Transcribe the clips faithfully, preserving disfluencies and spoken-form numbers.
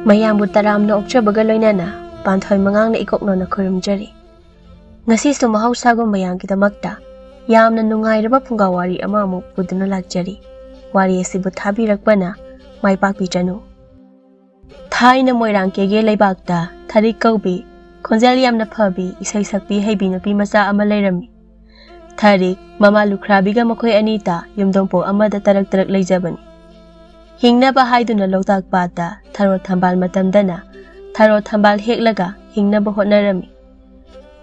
ꯃꯌꯥꯝꯕꯨ ꯇꯔꯥꯝꯅ ꯑꯣꯛꯆꯕꯒ ꯂꯣꯏꯅꯅ ꯄꯥꯟꯊꯣꯏ ꯃꯉꯥꯡꯅ ꯏꯀꯣꯛꯅꯣꯅ ꯈꯨꯔꯨꯝꯖꯔꯤ꯫ ꯉꯁꯤꯁꯨ ꯃꯍꯧꯁꯥꯒꯨꯝ ꯃꯌꯥꯝꯒꯤꯗꯃꯛꯇ ꯌꯥꯝꯅ ꯅꯨꯡꯉꯥꯏꯔꯕ ꯐꯨꯡꯒꯥ ꯋꯥꯔꯤ ꯑꯃ ꯑꯃꯨꯛ ꯄꯨꯗꯨꯅ ꯂꯥꯛꯆꯔꯤ꯫ ꯋꯥꯔꯤ ꯑꯁꯤꯕꯨ ꯊꯥꯕꯤꯔꯛꯄꯅ ꯃꯥꯏ ꯄꯥꯛꯄꯤꯖꯅꯨ꯫ ꯊꯥꯏꯅ ꯃꯣꯏꯔꯥꯡ ꯀꯦꯒꯦ ꯂꯩꯕꯥꯛꯇ ꯊꯔꯤꯛ ꯀꯧꯕꯤ, ꯈꯣꯟꯖꯦꯜ ꯌꯥꯝꯅ ꯐꯕꯤ, ꯏꯁꯩ ꯁꯛꯄꯤ ꯍꯩꯕꯤ ꯅꯨꯄꯤ ꯃꯆꯥ ꯑꯃ ꯂꯩꯔꯝꯃꯤ꯫ ꯊꯔꯤꯛ, ꯃꯃꯥ ꯂꯨꯈ꯭ꯔꯥꯕꯤꯒ ꯃꯈꯣꯏ ꯑꯅꯤꯇ ꯌꯨꯝꯗꯣꯡꯄꯣꯛ ꯑꯃꯗ ꯇꯔꯛ ꯇꯔꯛ ꯂꯩꯖꯕꯅꯤ꯫ ꯍꯤꯡꯅꯕ ꯍꯥꯏꯗꯨꯅ ꯂꯣꯛꯇꯥꯛ ꯄꯥꯠꯇ ꯊꯔꯣ ꯊꯝꯕꯥꯜ ꯃꯇꯝꯗꯅ ꯊꯔꯣ ꯊꯝꯕꯥꯜ ꯍꯦꯛꯂꯒ ꯍꯤꯡꯅꯕ ꯍꯣꯠꯅꯔꯝꯃꯤ꯫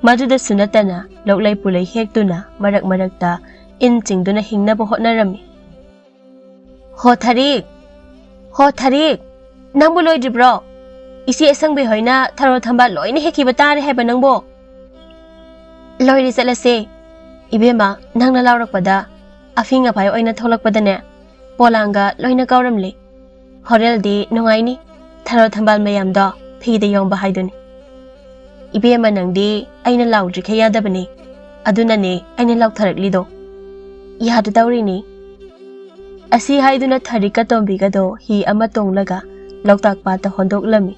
ꯃꯗꯨꯗꯁꯨ ꯅꯠꯇꯅ ꯂꯣꯛꯂꯩ ꯄꯨꯂꯩ ꯍꯦꯛꯇꯨꯅ ꯃꯔꯛ ꯃꯔꯛꯇ ꯏꯟ ꯆꯤꯡꯗꯨꯅ ꯍꯤꯡꯅꯕ ꯍꯣꯠꯅꯔꯝꯃꯤ꯫ "ꯍꯣ ꯊꯔꯤꯛ! ꯍꯣ ꯊꯔꯤꯛ! ꯅꯪꯕꯨ ꯂꯣꯏꯗ꯭ꯔꯤꯕ꯭ꯔꯣ? ꯏꯆꯦ ꯑꯁꯪꯕꯤ ꯍꯣꯏꯅ ꯊꯔꯣ ꯊꯝꯕꯥꯜ ꯂꯣꯏꯅ ꯍꯦꯛꯈꯤꯕ ꯇꯥꯔꯦ ꯍꯥꯏꯕ ꯅꯪꯕꯨ?" "ꯂꯣꯏꯔꯦ, ꯆꯠꯂꯁꯦ꯫ ꯏꯕꯦꯝꯃ, ꯅꯪꯅ ꯂꯥꯎꯔꯛꯄꯗ ꯑꯐꯤꯡ ꯑꯐꯥꯏ ꯑꯣꯏꯅ ꯊꯣꯛꯂꯛꯄꯗꯅꯦ, ꯄꯣꯂꯥꯡꯒ ꯂꯣꯏꯅ ꯀꯥꯎꯔꯝꯂꯦ꯫ ꯍꯣꯔꯦꯜꯗꯤ ꯅꯨꯡꯉꯥꯏꯅꯤ, ꯊꯔꯣ ꯊꯝꯕꯥꯜ ꯃꯌꯥꯝꯗꯣ ꯐꯤꯗ ꯌꯣꯝꯕ ꯍꯥꯏꯗꯨꯅꯤ꯫ ꯏꯕꯦꯝꯃ, ꯅꯪꯗꯤ ꯑꯩꯅ ꯂꯥꯎꯗ꯭ꯔꯤꯈꯩ ꯌꯥꯗꯕꯅꯤ, ꯑꯗꯨꯅꯅꯦ ꯑꯩꯅ ꯂꯥꯎꯊꯔꯛꯂꯤꯗꯣ꯫ ꯌꯥꯗ ꯇꯧꯔꯤꯅꯤ꯫" ꯑꯁꯤ ꯍꯥꯏꯗꯨꯅ ꯊꯔꯤꯛꯀ ꯇꯣꯝꯕꯤꯒꯗꯣ ꯍꯤ ꯑꯃ ꯇꯣꯡꯂꯒ ꯂꯣꯛꯇꯥꯛ ꯄꯥꯠꯇ ꯍꯣꯟꯗꯣꯛꯂꯝꯃꯤ꯫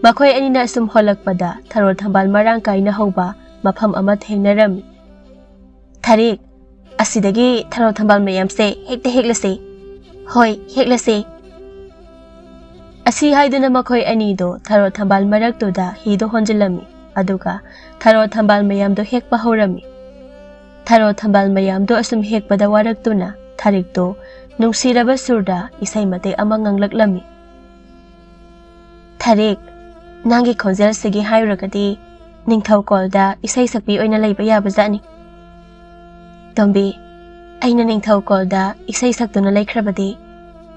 ꯃꯈꯣꯏ ꯑꯅꯤꯅ ꯑꯁꯨꯝ ꯍꯣꯜꯂꯛꯄꯗ ꯊꯔꯣ ꯊꯝꯕꯥꯜ ꯃꯔꯥꯡ ꯀꯥꯏꯅ ꯍꯧꯕ ꯃꯐꯝ ꯑꯃ ꯊꯦꯡꯅꯔꯝꯃꯤ꯫ "ꯊꯔꯤꯛ, ꯑꯁꯤꯗꯒꯤ ꯊꯔꯣ ꯊꯝꯕꯥꯜ ꯃꯌꯥꯝꯁꯦ ꯍꯦꯛꯇ ꯍꯦꯛꯂꯁꯦ꯫" "ꯍꯣꯏ, ꯍꯦꯛꯂꯁꯦ꯫" ꯑꯁꯤ ꯍꯥꯏꯗꯨꯅ ꯃꯈꯣꯏ ꯑꯅꯤꯗꯣ ꯊꯔꯣ ꯊꯝꯕꯥꯜ ꯃꯔꯛꯇꯨꯗ ꯍꯤꯗꯣ ꯍꯣꯟꯖꯤꯜꯂꯝꯃꯤ, ꯑꯗꯨꯒ ꯊꯔꯣ ꯊꯝꯕꯥꯜ ꯃꯌꯥꯝꯗꯣ ꯍꯦꯛꯄ ꯍꯧꯔꯝꯃꯤ꯫ ꯊꯔꯣ ꯊꯝꯕꯥꯜ ꯃꯌꯥꯝꯗꯣ ꯑꯁꯨꯝ ꯍꯦꯛꯄꯗ ꯋꯥꯔꯛꯇꯨꯅ ꯊꯔꯤꯛꯇꯣ ꯅꯨꯡꯁꯤꯔꯕ ꯁꯨꯔꯗ ꯏꯁꯩ ꯃꯇꯦꯛ ꯑꯃ ꯉꯪꯂꯛꯂꯝꯃꯤ꯫ "ꯊꯔꯤꯛ, ꯅꯪꯒꯤ ꯈꯣꯟꯖꯦꯜꯁꯤꯒꯤ ꯍꯥꯏꯔꯨꯔꯒꯗꯤ ꯅꯤꯡꯊꯧꯀꯣꯜꯗ ꯏꯁꯩ ꯁꯛꯄꯤ ꯑꯣꯏꯅ ꯂꯩꯕ ꯌꯥꯕꯖꯥꯠꯅꯤ꯫ ꯇꯣꯝꯕꯤ, ꯑꯩꯅ ꯅꯤꯡꯊꯧꯀꯣꯜꯗ ꯏꯁꯩ ꯁꯛꯇꯨꯅ ꯂꯩꯈ꯭ꯔꯕꯗꯤ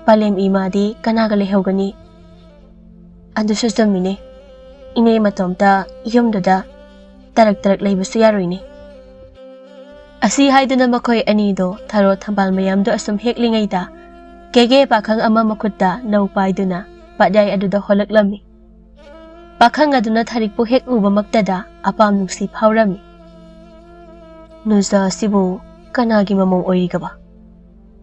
ꯄꯂꯦꯝ ꯏꯃꯥꯗꯤ ꯀꯅꯥꯒ ꯂꯩꯍꯧꯒꯅꯤ?" "ꯑꯗꯨꯁꯨ ꯆꯨꯝꯃꯤꯅꯦ꯫ ꯏꯅꯦ ꯃꯇꯣꯝꯇ ꯌꯨꯝꯗꯨꯗ ꯇꯔꯛ ꯇꯔꯛ ꯂꯩꯕꯁꯨ ꯌꯥꯔꯣꯏꯅꯦ꯫" ꯑꯁꯤ ꯍꯥꯏꯗꯨꯅ ꯃꯈꯣꯏ ꯑꯅꯤꯗꯣ ꯊꯔꯣ ꯊꯝꯕꯥꯜ ꯃꯌꯥꯝꯗꯣ ꯑꯁꯨꯝ ꯍꯦꯛꯂꯤꯉꯩꯗ, ꯀꯦꯒꯦ ꯄꯥꯈꯪ ꯑꯃ ꯃꯈꯨꯠꯇ ꯅꯧ ꯄꯥꯏꯗꯨꯅ ꯄꯥꯠꯌꯥꯏ ꯑꯗꯨꯗ ꯍꯣꯜꯂꯛꯂꯝꯃꯤ꯫ ꯄꯥꯈꯪ ꯑꯗꯨꯅ ꯊꯔꯤꯛꯄꯨ ꯍꯦꯛ ꯎꯕꯃꯛꯇꯗ ꯑꯄꯥꯝ ꯅꯨꯡꯁꯤ ꯐꯥꯎꯔꯝꯃꯤ꯫ "ꯅꯨꯖꯥ ꯑꯁꯤꯕꯨ ꯀꯅꯥꯒꯤ ꯃꯃꯧ ꯑꯣꯏꯔꯤꯒꯕ?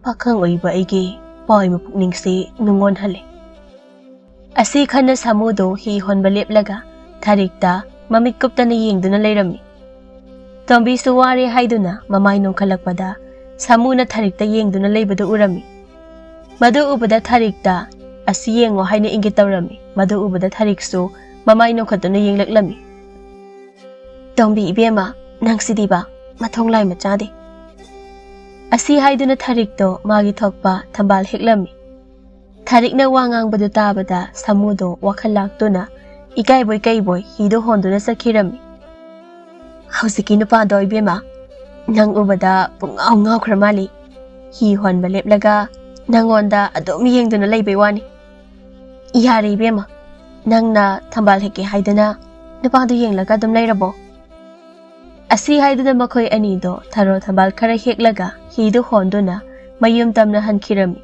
ꯄꯥꯈꯪ ꯑꯣꯏꯕ ꯑꯩꯒꯤ ꯄꯥꯏꯕ ꯄꯨꯛꯅꯤꯡꯁꯤ ꯅꯨꯡꯉꯣꯟꯍꯜꯂꯦ꯫" ꯑꯁꯤ ꯈꯟꯅ ꯁꯥꯃꯨꯗꯣ ꯍꯤ ꯍꯣꯟꯕ ꯂꯦꯞꯂꯒ ꯊꯔꯤꯛꯇ ꯃꯃꯤꯠ ꯀꯨꯞꯇꯅ ꯌꯦꯡꯗꯨꯅ ꯂꯩꯔꯝꯃꯤ꯫ ꯇꯣꯝꯕꯤꯁꯨ ꯋꯥꯔꯦ ꯍꯥꯏꯗꯨꯅ ꯃꯃꯥꯏ ꯅꯣꯟꯈꯠꯂꯛꯄꯗ ꯁꯥꯃꯨꯅ ꯊꯔꯤꯛꯇ ꯌꯦꯡꯗꯨꯅ ꯂꯩꯕꯗꯨ ꯎꯔꯝꯃꯤ꯫ ꯃꯗꯨ ꯎꯕꯗ ꯊꯔꯤꯛꯇ "ꯑꯁꯤ ꯌꯦꯡꯉꯣ" ꯍꯥꯏꯅ ꯏꯪꯒꯤꯠ ꯇꯧꯔꯝꯃꯤ꯫ ꯃꯗꯨ ꯎꯕꯗ ꯊꯔꯤꯛꯁꯨ ꯃꯃꯥꯏ ꯅꯣꯟꯈꯠꯇꯨꯅ ꯌꯦꯡꯂꯛꯂꯝꯃꯤ꯫ "ꯇꯣꯝꯕꯤ ꯏꯕꯦꯝꯃ, ꯅꯪꯁꯤꯗꯤꯕ ꯃꯊꯣꯡ ꯂꯥꯏ ꯃꯆꯥꯗꯦ"꯫ ꯑꯁꯤ ꯍꯥꯏꯗꯨꯅ ꯊꯔꯤꯛꯇꯣ ꯃꯥꯒꯤ ꯊꯣꯛꯄ ꯊꯝꯕꯥꯜ ꯍꯦꯛꯂꯝꯃꯤ꯫ ꯊꯔꯤꯛꯅ ꯋꯥ ꯉꯥꯡꯕꯗꯨ ꯇꯥꯕꯗ ꯁꯥꯃꯨꯗꯣ ꯋꯥꯈꯜ ꯂꯥꯛꯇꯨꯅ ꯏꯀꯥꯏꯕꯣꯏ ꯀꯩꯕꯣꯏ ꯍꯤꯗꯨ ꯍꯣꯟꯗꯨꯅ ꯆꯠꯈꯤꯔꯝꯃꯤ꯫ "ꯍꯧꯖꯤꯛꯀꯤ ꯅꯨꯄꯥꯗꯣ ꯏꯕꯦꯝꯃ, ꯅꯪ ꯎꯕꯗ ꯄꯨꯡꯉꯥꯎ ꯉꯥꯎꯈ꯭ꯔ ꯃꯥꯜꯂꯤ꯫ ꯍꯤ ꯍꯣꯟꯕ ꯂꯦꯞꯂꯒ ꯅꯪꯉꯣꯟꯗ ꯑꯗꯨꯝ ꯌꯦꯡꯗꯨꯅ ꯂꯩꯕꯩ ꯋꯥꯅꯤ꯫ ꯌꯥꯔꯦ ꯏꯕꯦꯝꯃ, ꯅꯪꯅ ꯊꯝꯕꯥꯜ ꯍꯦꯛꯀꯦ ꯍꯥꯏꯗꯅ ꯅꯨꯄꯥꯗꯨ ꯌꯦꯡꯂꯒ ꯑꯗꯨꯝ ꯂꯩꯔꯕꯣ?" ꯑꯁꯤ ꯍꯥꯏꯗꯨꯅ ꯃꯈꯣꯏ ꯑꯅꯤꯗꯣ ꯊꯔꯣ ꯊꯝꯕꯥꯜ ꯈꯔ ꯍꯦꯛꯂꯒ ꯍꯤꯗꯨ ꯍꯣꯟꯗꯨꯅ ꯃꯌꯨꯝ ꯇꯝꯅ ꯍꯟꯈꯤꯔꯝꯃꯤ꯫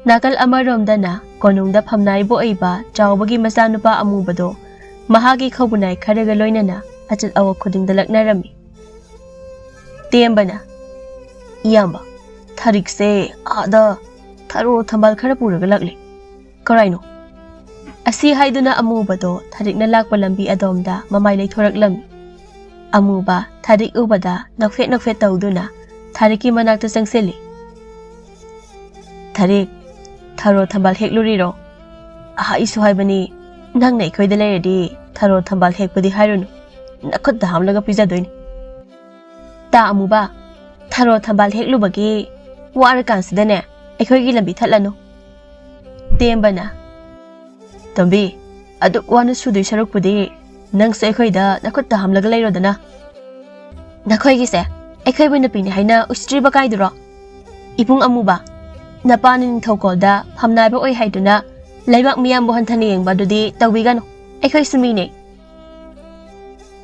ꯅꯥꯀꯜ ꯑꯃꯔꯣꯝꯗꯅ ꯀꯣꯅꯨꯡꯗ ꯐꯝꯅꯥꯏꯕ ꯑꯣꯏꯕ ꯆꯥꯎꯕꯒꯤ ꯃꯆꯥꯅꯨꯄꯥ ꯑꯃꯨꯕꯗꯣ ꯃꯍꯥꯛꯀꯤ ꯈꯧꯕꯨꯅꯥꯏ ꯈꯔꯒ ꯂꯣꯏꯅꯅ ꯑꯆꯠ ꯑꯋꯣꯛ ꯈꯨꯗꯤꯡꯗ ꯂꯛꯅꯔꯝꯃꯤ꯫ ꯇꯦꯝꯕꯅ, "ꯏꯌꯥꯝꯕ, ꯊꯔꯤꯛꯁꯦ ꯑꯥꯗ ꯊꯔꯣ ꯊꯝꯕꯥꯜ ꯈꯔ ꯄꯨꯔꯒ ꯂꯥꯛꯂꯦ꯫ ꯀꯔꯥꯏꯅꯣ?" ꯑꯁꯤ ꯍꯥꯏꯗꯨꯅ ꯑꯃꯨꯕꯗꯣ ꯊꯔꯤꯛꯅ ꯂꯥꯛꯄ ꯂꯝꯕꯤ ꯑꯗꯣꯝꯗ ꯃꯃꯥꯏ ꯂꯩꯊꯣꯔꯛꯂꯝꯃꯤ꯫ ꯑꯃꯨꯕ ꯊꯔꯤꯛ ꯎꯕꯗ ꯅꯣꯛꯐꯦꯠ ꯅꯣꯛꯐꯦꯠ ꯇꯧꯗꯨꯅ ꯊꯔꯤꯛꯀꯤ ꯃꯅꯥꯛꯇ ꯆꯪꯁꯤꯜꯂꯤ꯫ "ꯊꯔꯤꯛ, ꯊꯔꯣ ꯊꯝꯕꯥꯜ ꯍꯦꯛꯂꯨꯔꯤꯔꯣ? ꯑꯍꯥꯏꯁꯨ ꯍꯥꯏꯕꯅꯤ, ꯅꯪꯅ ꯑꯩꯈꯣꯏꯗ ꯂꯩꯔꯗꯤ ꯊꯔꯣ ꯊꯝꯕꯥꯜ ꯍꯦꯛꯄꯗꯤ ꯍꯥꯏꯔꯨꯅꯨ, ꯅꯈꯨꯠꯇ ꯍꯥꯝꯂꯒ ꯄꯤꯖꯗꯣꯏꯅꯤ꯫ ꯇꯥ ꯑꯃꯨꯕ, ꯊꯔꯣ ꯊꯝꯕꯥꯜ ꯍꯦꯛꯂꯨꯕꯒꯤ ꯋꯥꯔꯀꯥꯟꯁꯤꯗꯅꯦ ꯑꯩꯈꯣꯏꯒꯤ ꯂꯝꯕꯤ ꯊꯠꯂꯅꯨ"꯫ ꯇꯦꯝꯕꯅ, "ꯇꯣꯝꯕꯤ, ꯑꯗꯨꯛ ꯋꯥꯅ ꯁꯨꯗꯣꯏ ꯁꯔꯨꯛꯄꯨꯗꯤ ꯅꯪꯁꯨ ꯑꯩꯈꯣꯏꯗ ꯅꯈꯨꯠꯇ ꯍꯥꯝꯂꯒ ꯂꯩꯔꯣꯗꯅ꯫ ꯅꯈꯣꯏꯒꯤꯁꯦ ꯑꯩꯈꯣꯏꯕꯨ ꯅꯨꯄꯤꯅꯤ ꯍꯥꯏꯅ ꯎꯁꯤꯠꯇ꯭ꯔꯤꯕ ꯀꯥꯏꯗꯨꯔꯣ? ꯏꯕꯨꯡ ꯑꯃꯨꯕ, ꯅꯄꯥꯅ ꯅꯤꯡꯊꯧꯀꯣꯜꯗ ꯐꯝꯅꯥꯏꯕ ꯑꯣꯏ ꯍꯥꯏꯗꯨꯅ ꯂꯩꯕꯥꯛ ꯃꯤꯌꯥꯝꯕꯨ ꯍꯟꯊꯅ ꯌꯦꯡꯕ ꯑꯗꯨꯗꯤ ꯇꯧꯕꯤꯒꯅꯨ꯫ ꯑꯩꯈꯣꯏꯁꯨ ꯃꯤꯅꯦ"꯫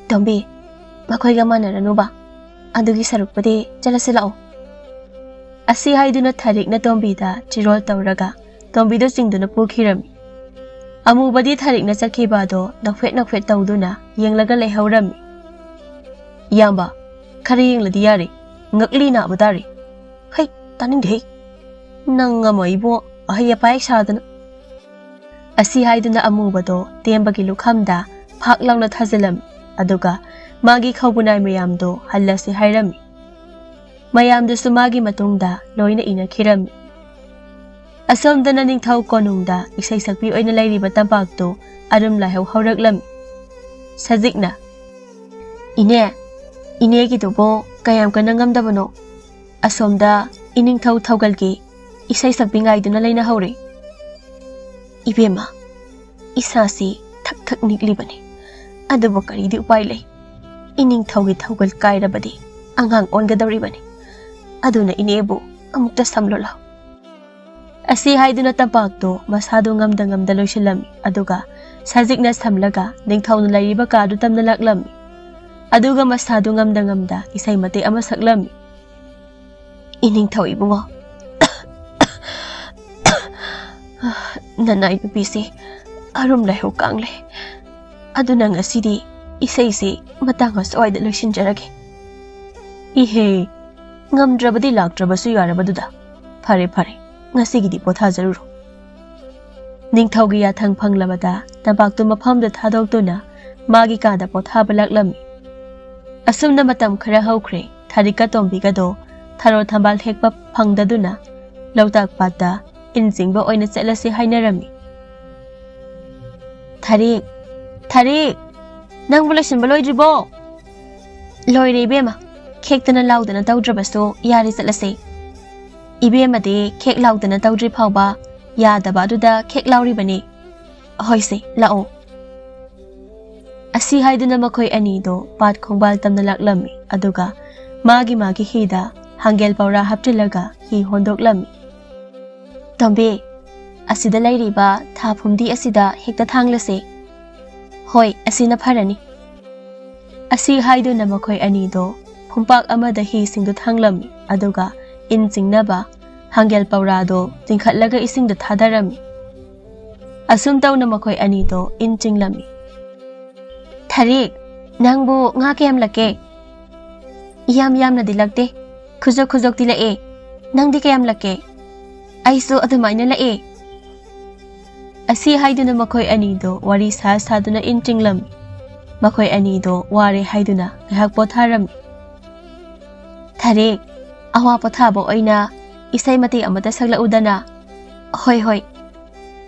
"ꯇꯣꯝꯕꯤ, ꯃꯈꯣꯏꯒ ꯃꯥꯟꯅꯔꯅꯨꯕ꯫ ꯑꯗꯨꯒꯤ ꯁꯔꯨꯛꯄꯨꯗꯤ ꯆꯠꯂꯁꯤ ꯂꯥꯛꯑꯣ"꯫ ꯑꯁꯤ ꯍꯥꯏꯗꯨꯅ ꯊꯔꯤꯛꯅ ꯇꯣꯝꯕꯤꯗ ꯆꯤꯔꯣꯜ ꯇꯧꯔꯒ ꯇꯣꯝꯕꯤꯗꯨ ꯆꯤꯡꯗꯨꯅ ꯄꯨꯈꯤꯔꯝꯃꯤ꯫ ꯑꯃꯨꯕꯗꯤ ꯊꯔꯤꯛꯅ ꯆꯠꯈꯤꯕ ꯑꯗꯣ ꯅꯣꯛꯐꯦꯠ ꯅꯣꯛꯐꯦꯠ ꯇꯧꯗꯨꯅ ꯌꯦꯡꯂꯒ ꯂꯩꯍꯧꯔꯝꯃꯤ꯫ "ꯏꯌꯥꯝꯕ, ꯈꯔ ꯌꯦꯡꯂꯗꯤ ꯌꯥꯔꯦ, ꯉꯛꯂꯤ ꯅꯥꯕ ꯇꯥꯔꯦ"꯫ "ꯍꯩ, ꯇꯥꯅꯤꯡꯗꯦ ꯍꯩ꯫ ꯅꯪ ꯑꯃ ꯑꯩꯕꯨ ꯑꯍꯩ ꯑꯄꯥꯏ ꯁꯥꯗꯅ"꯫ ꯑꯁꯤ ꯍꯥꯏꯗꯨꯅ ꯑꯃꯨꯕꯗꯣ ꯇꯦꯝꯕꯒꯤ ꯂꯨꯈꯝꯗ ꯐꯥꯛ ꯂꯥꯎꯅ ꯊꯥꯖꯤꯜꯂꯝꯃꯤ꯫ ꯑꯗꯨꯒ ꯃꯥꯒꯤ ꯈꯧꯕꯨꯅꯥꯏ ꯃꯌꯥꯝꯗꯣ ꯍꯜꯂꯁꯤ ꯍꯥꯏꯔꯝꯃꯤ꯫ ꯃꯌꯥꯝꯗꯨꯁꯨ ꯃꯥꯒꯤ ꯃꯇꯨꯡꯗ ꯂꯣꯏꯅ ꯏꯅꯈꯤꯔꯝꯃꯤ꯫ ꯑꯁꯣꯝꯗꯅ ꯅꯤꯡꯊꯧ ꯀꯣꯅꯨꯡꯗ ꯏꯁꯩ ꯁꯛꯄꯤ ꯑꯣꯏꯅ ꯂꯩꯔꯤꯕ ꯇꯝꯄꯥꯛꯇꯨ ꯑꯔꯨꯝ ꯂꯥꯏꯍꯧ ꯍꯧꯔꯛꯂꯝꯃꯤ꯫ ꯁꯖꯤꯛꯅ, "ꯏꯅꯦ, ꯏꯅꯦꯒꯤꯗꯨꯕꯨ ꯀꯌꯥꯝ ꯀꯟꯅ ꯉꯝꯗꯕꯅꯣ? ꯑꯁꯣꯝꯗ ꯏꯅꯤꯡꯊꯧ ꯊꯧꯒꯜꯒꯤ ꯏꯁꯩ ꯁꯛꯄꯤ ꯉꯥꯏꯗꯨꯅ ꯂꯩꯅꯍꯧꯔꯦ꯫ ꯏꯕꯦꯝꯃ, ꯏꯁꯥꯁꯤ ꯊꯛ ꯊꯛ ꯅꯤꯛꯂꯤꯕꯅꯤ꯫ ꯑꯗꯨꯕꯨ ꯀꯔꯤꯗꯤ ꯎꯄꯥꯏ ꯂꯩ? ꯏꯅꯤꯡꯊꯧꯒꯤ ꯊꯧꯒꯜ ꯀꯥꯏꯔꯕꯗꯤ ꯑꯉꯥꯡ ꯑꯣꯟꯒꯗꯧꯔꯤꯕꯅꯤ꯫ ꯑꯗꯨꯅ ꯏꯅꯦꯕꯨ ꯑꯃꯨꯛꯇ ꯁꯝꯂꯨ ꯂꯥꯎ꯫" ꯑꯁꯤ ꯍꯥꯏꯗꯨꯅ ꯇꯝꯄꯥꯛꯇꯨ ꯃꯁꯥꯗꯨ ꯉꯝꯗ ꯉꯝꯗ ꯂꯣꯏꯁꯤꯜꯂꯝꯃꯤ꯫ ꯑꯗꯨꯒ ꯁꯖꯤꯛꯅ ꯁꯝꯂꯒ ꯅꯤꯡꯊꯧꯅ ꯂꯩꯔꯤꯕ ꯀꯥꯗꯨ ꯇꯝꯅ ꯂꯥꯛꯂꯝꯃꯤ꯫ ꯑꯗꯨꯒ ꯃꯁꯥꯗꯨ ꯉꯝꯗ ꯉꯝꯗ ꯏꯁꯩ ꯃꯇꯦꯛ ꯑꯃ ꯁꯛꯂꯝꯃꯤ꯫ "ꯏꯅꯤꯡꯊꯧ ꯏꯕꯨꯡꯉꯣ, ꯅꯅꯥꯏ ꯅꯨꯄꯤꯁꯦ ꯑꯔꯨꯝ ꯂꯥꯏꯍꯧ ꯀꯥꯡꯂꯦ꯫ ꯑꯗꯨꯅ ꯉꯁꯤꯗꯤ ꯏꯁꯩꯁꯤ ꯃꯇꯥꯡ ꯑꯁ꯭ꯋꯥꯏꯗ ꯂꯣꯏꯁꯤꯟꯖꯔꯒꯦ꯫" "ꯏꯍꯦ, ꯉꯝꯗ꯭ꯔꯕꯗꯤ ꯂꯥꯛꯇ꯭ꯔꯕꯁꯨ ꯌꯥꯔꯕꯗꯨꯗ꯫ ꯐꯔꯦ, ꯐꯔꯦ, ꯉꯁꯤꯒꯤꯗꯤ ꯄꯣꯊꯥꯖꯔꯨꯔꯣ꯫" ꯅꯤꯡꯊꯧꯒꯤ ꯌꯥꯊꯪ ꯐꯪꯂꯕꯗ ꯇꯝꯄꯥꯛꯇꯨ ꯃꯐꯝꯗ ꯊꯥꯗꯣꯛꯇꯨꯅ ꯃꯥꯒꯤ ꯀꯥꯗ ꯄꯣꯊꯥꯕ ꯂꯥꯛꯂꯝꯃꯤ꯫ ꯑꯁꯨꯝꯅ ꯃꯇꯝ ꯈꯔ ꯍꯧꯈ꯭ꯔꯦ꯫ ꯊꯥꯔꯤꯛꯀ ꯇꯣꯝꯕꯤꯒꯗꯣ ꯊꯔꯣ ꯊꯝꯕꯥꯜ ꯍꯦꯛꯄ ꯐꯪꯗꯗꯨꯅ ꯂꯣꯛꯇꯥꯛ ꯄꯥꯠꯇ ꯏꯟ ꯆꯤꯡꯕ ꯑꯣꯏꯅ ꯆꯠꯂꯁꯤ ꯍꯥꯏꯅꯔꯝꯃꯤ꯫ "ꯊꯥꯔꯤꯛ, ꯊꯥꯔꯤꯛ, ꯅꯪꯕꯨ ꯂꯣꯏꯁꯤꯟꯕ ꯂꯣꯏꯗ꯭ꯔꯤꯕꯣ?" "ꯂꯣꯏꯔꯦ ꯏꯕꯦꯝꯃ, ꯈꯦꯛꯇꯅ ꯂꯥꯎꯗꯅ ꯇꯧꯗ꯭ꯔꯕꯁꯨ ꯌꯥꯔꯦ, ꯆꯠꯂꯁꯦ꯫" ꯏꯕꯦꯝꯃꯗꯤ ꯈꯦꯛ ꯂꯥꯎꯗꯅ ꯇꯧꯗ꯭ꯔꯤ ꯐꯥꯎꯕ ꯌꯥꯗꯕ ꯑꯗꯨꯗ ꯈꯦꯛ ꯂꯥꯎꯔꯤꯕꯅꯤ꯫ "ꯍꯣꯏꯁꯦ, ꯂꯥꯛꯑꯣ꯫" ꯑꯁꯤ ꯍꯥꯏꯗꯨꯅ ꯃꯈꯣꯏ ꯑꯅꯤꯗꯣ ꯄꯥꯠ ꯈꯣꯡꯕꯥꯜ ꯇꯝꯅ ꯂꯥꯛꯂꯝꯃꯤ꯫ ꯑꯗꯨꯒ ꯃꯥꯒꯤ ꯃꯥꯒꯤ ꯍꯤꯗ ꯍꯥꯡꯒꯦꯜ ꯄꯧꯔꯥ ꯍꯥꯞꯆꯤꯜꯂꯒ ꯍꯤ ꯍꯣꯟꯗꯣꯛꯂꯝꯃꯤ꯫ "ꯇꯣꯝꯕꯤ, ꯑꯁꯤꯗ ꯂꯩꯔꯤꯕ ꯊꯥ ꯐꯨꯝꯗꯤ ꯑꯁꯤꯗ ꯍꯦꯛꯇ ꯊꯥꯡꯂꯁꯦ꯫" "ꯍꯣꯏ, ꯑꯁꯤꯅ ꯐꯔꯅꯤ꯫" ꯑꯁꯤ ꯍꯥꯏꯗꯨꯅ ꯃꯈꯣꯏ ꯑꯅꯤꯗꯣ ꯐꯨꯝꯄꯥꯛ ꯑꯃꯗ ꯍꯤꯁꯤꯡꯗꯨ ꯊꯥꯡꯂꯝꯃꯤ꯫ ꯑꯗꯨꯒ ꯏꯟ ꯆꯤꯡꯅꯕ ꯍꯥꯡꯒꯦꯜ ꯄꯧꯔꯥꯗꯣ ꯆꯤꯡꯈꯠꯂꯒ ꯏꯁꯤꯡꯗ ꯊꯥꯗꯔꯝꯃꯤ꯫ ꯑꯁꯨꯝ ꯇꯧꯅ ꯃꯈꯣꯏ ꯑꯅꯤꯗꯣ ꯏꯟ ꯆꯤꯡꯂꯝꯃꯤ꯫ "ꯊꯥꯔꯤꯛ, ꯅꯪꯕꯨ ꯉꯥ ꯀꯌꯥꯝ ꯂꯛꯀꯦ?" "ꯌꯥꯝ ꯌꯥꯝꯅꯗꯤ ꯂꯛꯇꯦ, ꯈꯨꯖꯣꯛ ꯈꯨꯖꯣꯛꯇꯤ ꯂꯛꯑꯦ꯫ ꯅꯪꯗꯤ ꯀꯌꯥꯝ ꯂꯛꯀꯦ?" "ꯑꯩꯁꯨ ꯑꯗꯨꯃꯥꯏꯅ ꯂꯛꯑꯦ꯫" ꯑꯁꯤ ꯍꯥꯏꯗꯨꯅ ꯃꯈꯣꯏ ꯑꯅꯤꯗꯣ ꯋꯥꯔꯤ ꯁꯥ ꯁꯥꯗꯨꯅ ꯏꯟ ꯆꯤꯡꯂꯝꯃꯤ꯫ ꯃꯈꯣꯏ ꯑꯅꯤꯗꯣ ꯋꯥꯔꯦ ꯍꯥꯏꯗꯨꯅ ꯉꯥꯏꯍꯥꯛ ꯄꯣꯊꯥꯔꯝꯃꯤ꯫ "ꯊꯔꯦꯛ, ꯑꯋꯥ ꯄꯣꯊꯥꯕ ꯑꯣꯏꯅ ꯏꯁꯩ ꯃꯇꯦꯛ ꯑꯃꯇ ꯁꯛꯂꯛꯎꯗꯅ꯫" "ꯍꯣꯏ, ꯍꯣꯏ꯫"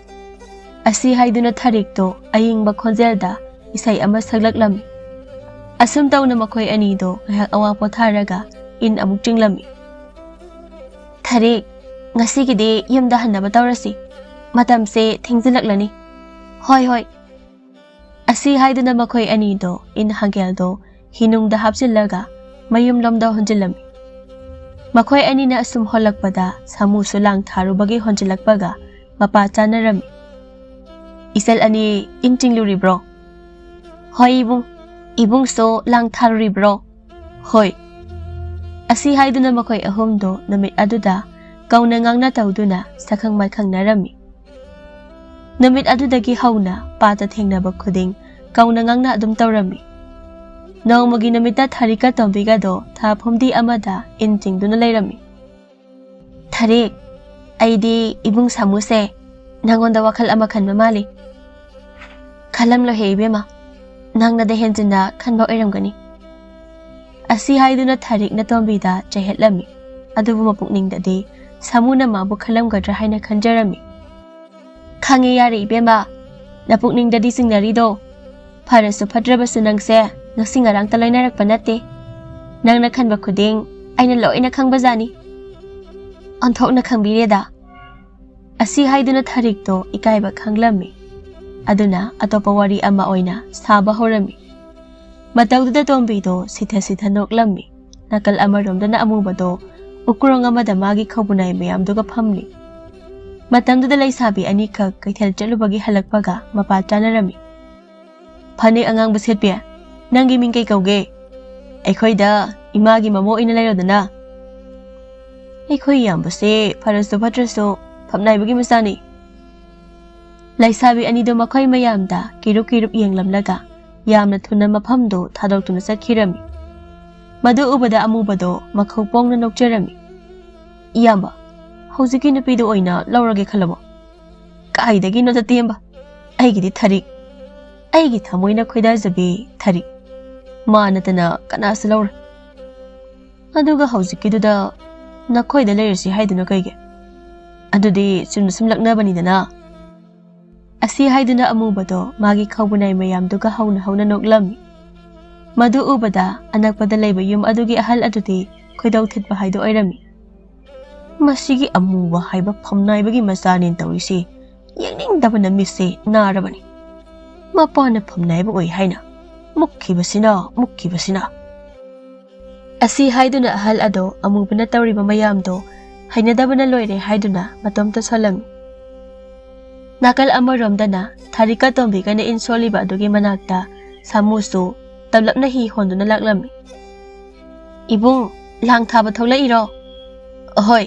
ꯑꯁꯤ ꯍꯥꯏꯗꯨꯅ ꯊꯔꯦꯛꯇꯣ ꯑꯌꯤꯡꯕ ꯈꯣꯟꯖꯦꯜꯗ ꯏꯁꯩ ꯑꯃ ꯁꯛꯂꯛꯂꯝꯃꯤ꯫ ꯑꯁꯨꯝ ꯇꯧꯅ ꯃꯈꯣꯏ ꯑꯅꯤꯗꯣ ꯉꯥꯏꯍꯥꯛ ꯑꯋꯥ ꯄꯣꯊꯥꯔꯒ ꯏꯟ ꯑꯃꯨꯛ ꯆꯤꯡꯂꯝꯃꯤ꯫ "ꯊꯔꯦꯛ, ꯉꯁꯤꯒꯤꯗꯤ ꯌꯨꯝꯗ ꯍꯟꯅꯕ ꯇꯧꯔꯁꯤ꯫ ꯃꯇꯝꯁꯦ ꯊꯦꯡꯖꯤꯜꯂꯛꯂꯅꯤ꯫" "ꯍꯣꯏ, ꯍꯣꯏ꯫" ꯑꯁꯤ ꯍꯥꯏꯗꯨꯅ ꯃꯈꯣꯏ ꯑꯅꯤꯗꯣ ꯏꯟ ꯍꯥꯡꯒꯦꯜꯗꯣ ꯍꯤꯅꯨꯡꯗ ꯍꯥꯞꯆꯤꯜꯂꯒ ꯃꯌꯨꯝꯂꯣꯝꯗ ꯍꯣꯟꯖꯤꯜꯂꯝꯃꯤ꯫ ꯃꯈꯣꯏ ꯑꯅꯤꯅ ꯑꯁꯨꯝ ꯍꯣꯜꯂꯛꯄꯗ ꯁꯥꯃꯨꯁꯨ ꯂꯥꯡ ꯊꯥꯔꯨꯕꯒꯤ ꯍꯣꯟꯖꯤꯜꯂꯛꯄꯒ ꯃꯄꯥ ꯆꯥꯅꯔꯝꯃꯤ꯫ "ꯏꯆꯜ ꯑꯅꯤ ꯏꯟ ꯆꯤꯡꯂꯨꯔꯤꯕ꯭ꯔꯣ?" "ꯍꯣꯏ ꯏꯕꯨꯡ, ꯏꯕꯨꯡꯁꯨ ꯂꯥꯡ ꯊꯥꯔꯨꯔꯤꯕ꯭ꯔꯣ?" "ꯍꯣꯏ꯫" ꯑꯁꯤ ꯍꯥꯏꯗꯨꯅ ꯃꯈꯣꯏ ꯑꯍꯨꯝꯗꯣ ꯅꯨꯃꯤꯠ ꯑꯗꯨꯗ ꯀꯧꯅ ꯉꯥꯡꯅ ꯇꯧꯗꯨꯅ ꯁꯛꯈꯪ ꯃꯥꯏꯈꯪꯅꯔꯝꯃꯤ꯫ ꯅꯨꯃꯤꯠ ꯑꯗꯨꯗꯒꯤ ꯍꯧꯅ ꯄꯥꯠꯇ ꯊꯦꯡꯅꯕ ꯈꯨꯗꯤꯡ ꯀꯧꯅ ꯉꯥꯡꯅ ꯑꯗꯨꯝ ꯇꯧꯔꯝꯃꯤ꯫ ꯅꯣꯡꯃꯒꯤ ꯅꯨꯃꯤꯠꯇ ꯊꯔꯤꯛꯀ ꯇꯣꯝꯕꯤꯒꯗꯣ ꯊꯥ ꯐꯨꯝꯗꯤ ꯑꯃꯗ ꯏꯟ ꯆꯤꯡꯗꯨꯅ ꯂꯩꯔꯝꯃꯤ꯫ "ꯊꯔꯤꯛ, ꯑꯩꯗꯤ ꯏꯕꯨꯡ ꯁꯥꯃꯨꯁꯦ ꯅꯪꯉꯣꯟꯗ ꯋꯥꯈꯜ ꯑꯃ ꯈꯟꯕ ꯃꯥꯜꯂꯤ꯫" "ꯈꯜꯂꯝꯂꯣꯏꯍꯦ ꯏꯕꯦꯝꯃ, ꯅꯪꯅꯗ ꯍꯦꯟꯖꯤꯟꯅ ꯈꯟꯕ ꯑꯣꯏꯔꯝꯒꯅꯤ꯫" ꯑꯁꯤ ꯍꯥꯏꯗꯨꯅ ꯊꯔꯤꯛꯅ ꯇꯣꯝꯕꯤꯗ ꯆꯩꯍꯠꯂꯝꯃꯤ꯫ ꯑꯗꯨꯕꯨ ꯃꯄꯨꯛꯅꯤꯡꯗꯗꯤ ꯁꯥꯃꯨꯅ ꯃꯥꯕꯨ ꯈꯜꯂꯝꯒꯗ꯭ꯔꯥ ꯍꯥꯏꯅ ꯈꯟꯖꯔꯝꯃꯤ꯫ "ꯈꯪꯉꯦ ꯌꯥꯔꯦ ꯏꯕꯦꯝꯃ, ꯅꯄꯨꯛꯅꯤꯡꯗꯗꯤ ꯆꯤꯡꯅꯔꯤꯗꯣ꯫ ꯐꯔꯁꯨ ꯐꯠꯇ꯭ꯔꯕꯁꯨ ꯅꯪꯁꯦ ꯉꯁꯤ ꯉꯔꯥꯡꯇ ꯂꯣꯏꯅꯔꯛꯄ ꯅꯠꯇꯦ꯫ ꯅꯪꯅ ꯈꯟꯕ ꯈꯨꯗꯤꯡ ꯑꯩꯅ ꯂꯣꯏꯅ ꯈꯪꯕꯖꯥꯠꯅꯤ꯫ ꯑꯣꯟꯊꯣꯛꯅ ꯈꯪꯕꯤꯔꯦꯗ꯫" ꯑꯁꯤ ꯍꯥꯏꯗꯨꯅ ꯊꯔꯤꯛꯇꯣ ꯏꯀꯥꯏꯕ ꯈꯪꯂꯝꯃꯤ꯫ ꯑꯗꯨꯅ ꯑꯇꯣꯞꯄ ꯋꯥꯔꯤ ꯑꯃ ꯑꯣꯏꯅ ꯁꯥꯕ ꯍꯧꯔꯝꯃꯤ꯫ ꯃꯇꯧꯗꯨꯗ ꯇꯣꯝꯕꯤꯗꯣ ꯁꯤꯊ ꯁꯤꯊ ꯅꯣꯛꯂꯝꯃꯤ꯫ ꯅꯥꯀꯜ ꯑꯃꯔꯣꯝꯗꯅ ꯑꯃꯨꯕꯗꯣ ꯎꯀ꯭ꯔꯣꯡ ꯑꯃꯗ ꯃꯥꯒꯤ ꯈꯧꯕꯨꯅꯥꯏ ꯃꯌꯥꯝꯗꯨꯒ ꯐꯝꯂꯤ꯫ ꯃꯇꯝꯗꯨꯗ ꯂꯩꯁꯥꯕꯤ ꯑꯅꯤꯈꯛ ꯀꯩꯊꯦꯜ ꯆꯠꯂꯨꯕꯒꯤ ꯍꯜꯂꯛꯄꯒ ꯃꯄꯥ ꯆꯥꯅꯔꯝꯃꯤ꯫ "ꯐꯅꯦꯛ ꯑꯉꯥꯡꯕ ꯁꯦꯠꯄꯤ, ꯅꯪꯒꯤ ꯃꯤꯡ ꯀꯩ ꯀꯧꯒꯦ? ꯑꯩꯈꯣꯏꯗ ꯏꯃꯥꯒꯤ ꯃꯃꯧ ꯑꯣꯏꯅ ꯂꯩꯔꯣꯗꯅ꯫" "ꯑꯩꯈꯣꯏ ꯏꯌꯥꯝꯕꯁꯦ ꯐꯔꯁꯨ ꯐꯠꯇ꯭ꯔꯁꯨ ꯐꯝꯅꯥꯏꯕꯒꯤ ꯃꯆꯥꯅꯤ꯫" ꯂꯩꯁꯥꯕꯤ ꯑꯅꯤꯗꯨ ꯃꯈꯣꯏ ꯃꯌꯥꯝꯗ ꯀꯤꯔꯨꯞ ꯀꯤꯔꯨꯞ ꯌꯦꯡꯂꯝꯂꯒ ꯌꯥꯝꯅ ꯊꯨꯅ ꯃꯐꯝꯗꯨ ꯊꯥꯗꯣꯛꯇꯨꯅ ꯆꯠꯈꯤꯔꯝꯃꯤ꯫ ꯃꯗꯨ ꯎꯕꯗ ꯑꯃꯨꯕꯗꯣ ꯃꯈꯧ ꯄꯣꯡꯅ ꯅꯣꯛꯆꯔꯝꯃꯤ꯫ "ꯏꯌꯥꯝꯕ, ꯍꯧꯖꯤꯛꯀꯤ ꯅꯨꯄꯤꯗꯨ ꯑꯣꯏꯅ ꯂꯧꯔꯒꯦ ꯈꯜꯂꯕꯣ?" "ꯀꯥꯏꯗꯒꯤꯅꯣꯗ ꯇꯦꯝꯕ, ꯑꯩꯒꯤꯗꯤ ꯊꯔꯤꯛ, ꯑꯩꯒꯤ ꯊꯃꯣꯏꯅ ꯈꯣꯏꯗꯥꯖꯕꯤ ꯊꯔꯤꯛ, ꯃꯥ ꯅꯠꯇꯅ ꯀꯅꯥꯁꯨ ꯂꯧꯔꯣꯏ꯫ ꯑꯗꯨꯒ ꯍꯧꯖꯤꯛꯀꯤꯗꯨꯗ ꯅꯈꯣꯏꯗ ꯂꯩꯔꯁꯤ ꯍꯥꯏꯗꯨꯅ ꯀꯩꯒꯤ? ꯑꯗꯨꯗꯤ ꯆꯨꯝꯅ ꯁꯨꯝ ꯂꯛꯅꯕꯅꯤꯗꯅ"꯫ ꯑꯁꯤ ꯍꯥꯏꯗꯨꯅ ꯑꯃꯨꯕꯗꯣ ꯃꯥꯒꯤ ꯈꯧꯕꯨꯅꯥꯏ ꯃꯌꯥꯝꯗꯨꯒ ꯍꯧꯅ ꯍꯧꯅ ꯅꯣꯛꯂꯝꯃꯤ꯫ ꯃꯗꯨ ꯎꯕꯗ ꯑꯅꯛꯄꯗ ꯂꯩꯕ ꯌꯨꯝ ꯑꯗꯨꯒꯤ ꯑꯍꯜ ꯑꯗꯨꯗꯤ ꯈꯣꯏꯗꯧ ꯊꯤꯠꯄ ꯍꯥꯏꯗꯨ ꯑꯣꯏꯔꯝꯃꯤ꯫ "ꯃꯁꯤꯒꯤ ꯑꯃꯨꯕ ꯍꯥꯏꯕ ꯐꯝꯅꯥꯏꯕꯒꯤ ꯃꯆꯥꯅꯦꯅ ꯇꯧꯔꯤꯁꯤ ꯌꯦꯡꯅꯤꯡꯗꯕꯅ ꯃꯤꯠꯁꯦ ꯅꯥꯔꯕꯅꯤ꯫ ꯃꯄꯥꯅ ꯐꯝꯅꯥꯏꯕ ꯑꯣꯏ ꯍꯥꯏꯅ ꯃꯨꯛꯈꯤꯕꯁꯤꯅ, ꯃꯨꯛꯈꯤꯕꯁꯤꯅ"꯫ ꯑꯁꯤ ꯍꯥꯏꯗꯨꯅ ꯑꯍꯜ ꯑꯗꯣ ꯑꯃꯨꯕꯅ ꯇꯧꯔꯤꯕ ꯃꯌꯥꯝꯗꯣ ꯍꯩꯅꯗꯕꯅ ꯂꯣꯏꯔꯦ ꯍꯥꯏꯗꯨꯅ ꯃꯇꯣꯝꯇ ꯁꯣꯜꯂꯝꯃꯤ꯫ ꯅꯥꯀꯜ ꯑꯃꯔꯣꯝꯗꯅ ꯊꯥꯔꯤꯛꯀ ꯇꯣꯝꯕꯤꯒꯅ ꯏꯟ ꯁꯣꯜꯂꯤꯕ ꯑꯗꯨꯒꯤ ꯃꯅꯥꯛꯇ ꯁꯥꯃꯨꯁꯨ ꯇꯞꯂꯞꯅ ꯍꯤ ꯍꯣꯟꯗꯨꯅ ꯂꯥꯛꯂꯝꯃꯤ꯫ "ꯏꯕꯨꯡ, ꯂꯥꯡ ꯊꯥꯕ ꯊꯣꯛꯂꯛꯏꯔꯣ?" "ꯑꯍꯣꯏ,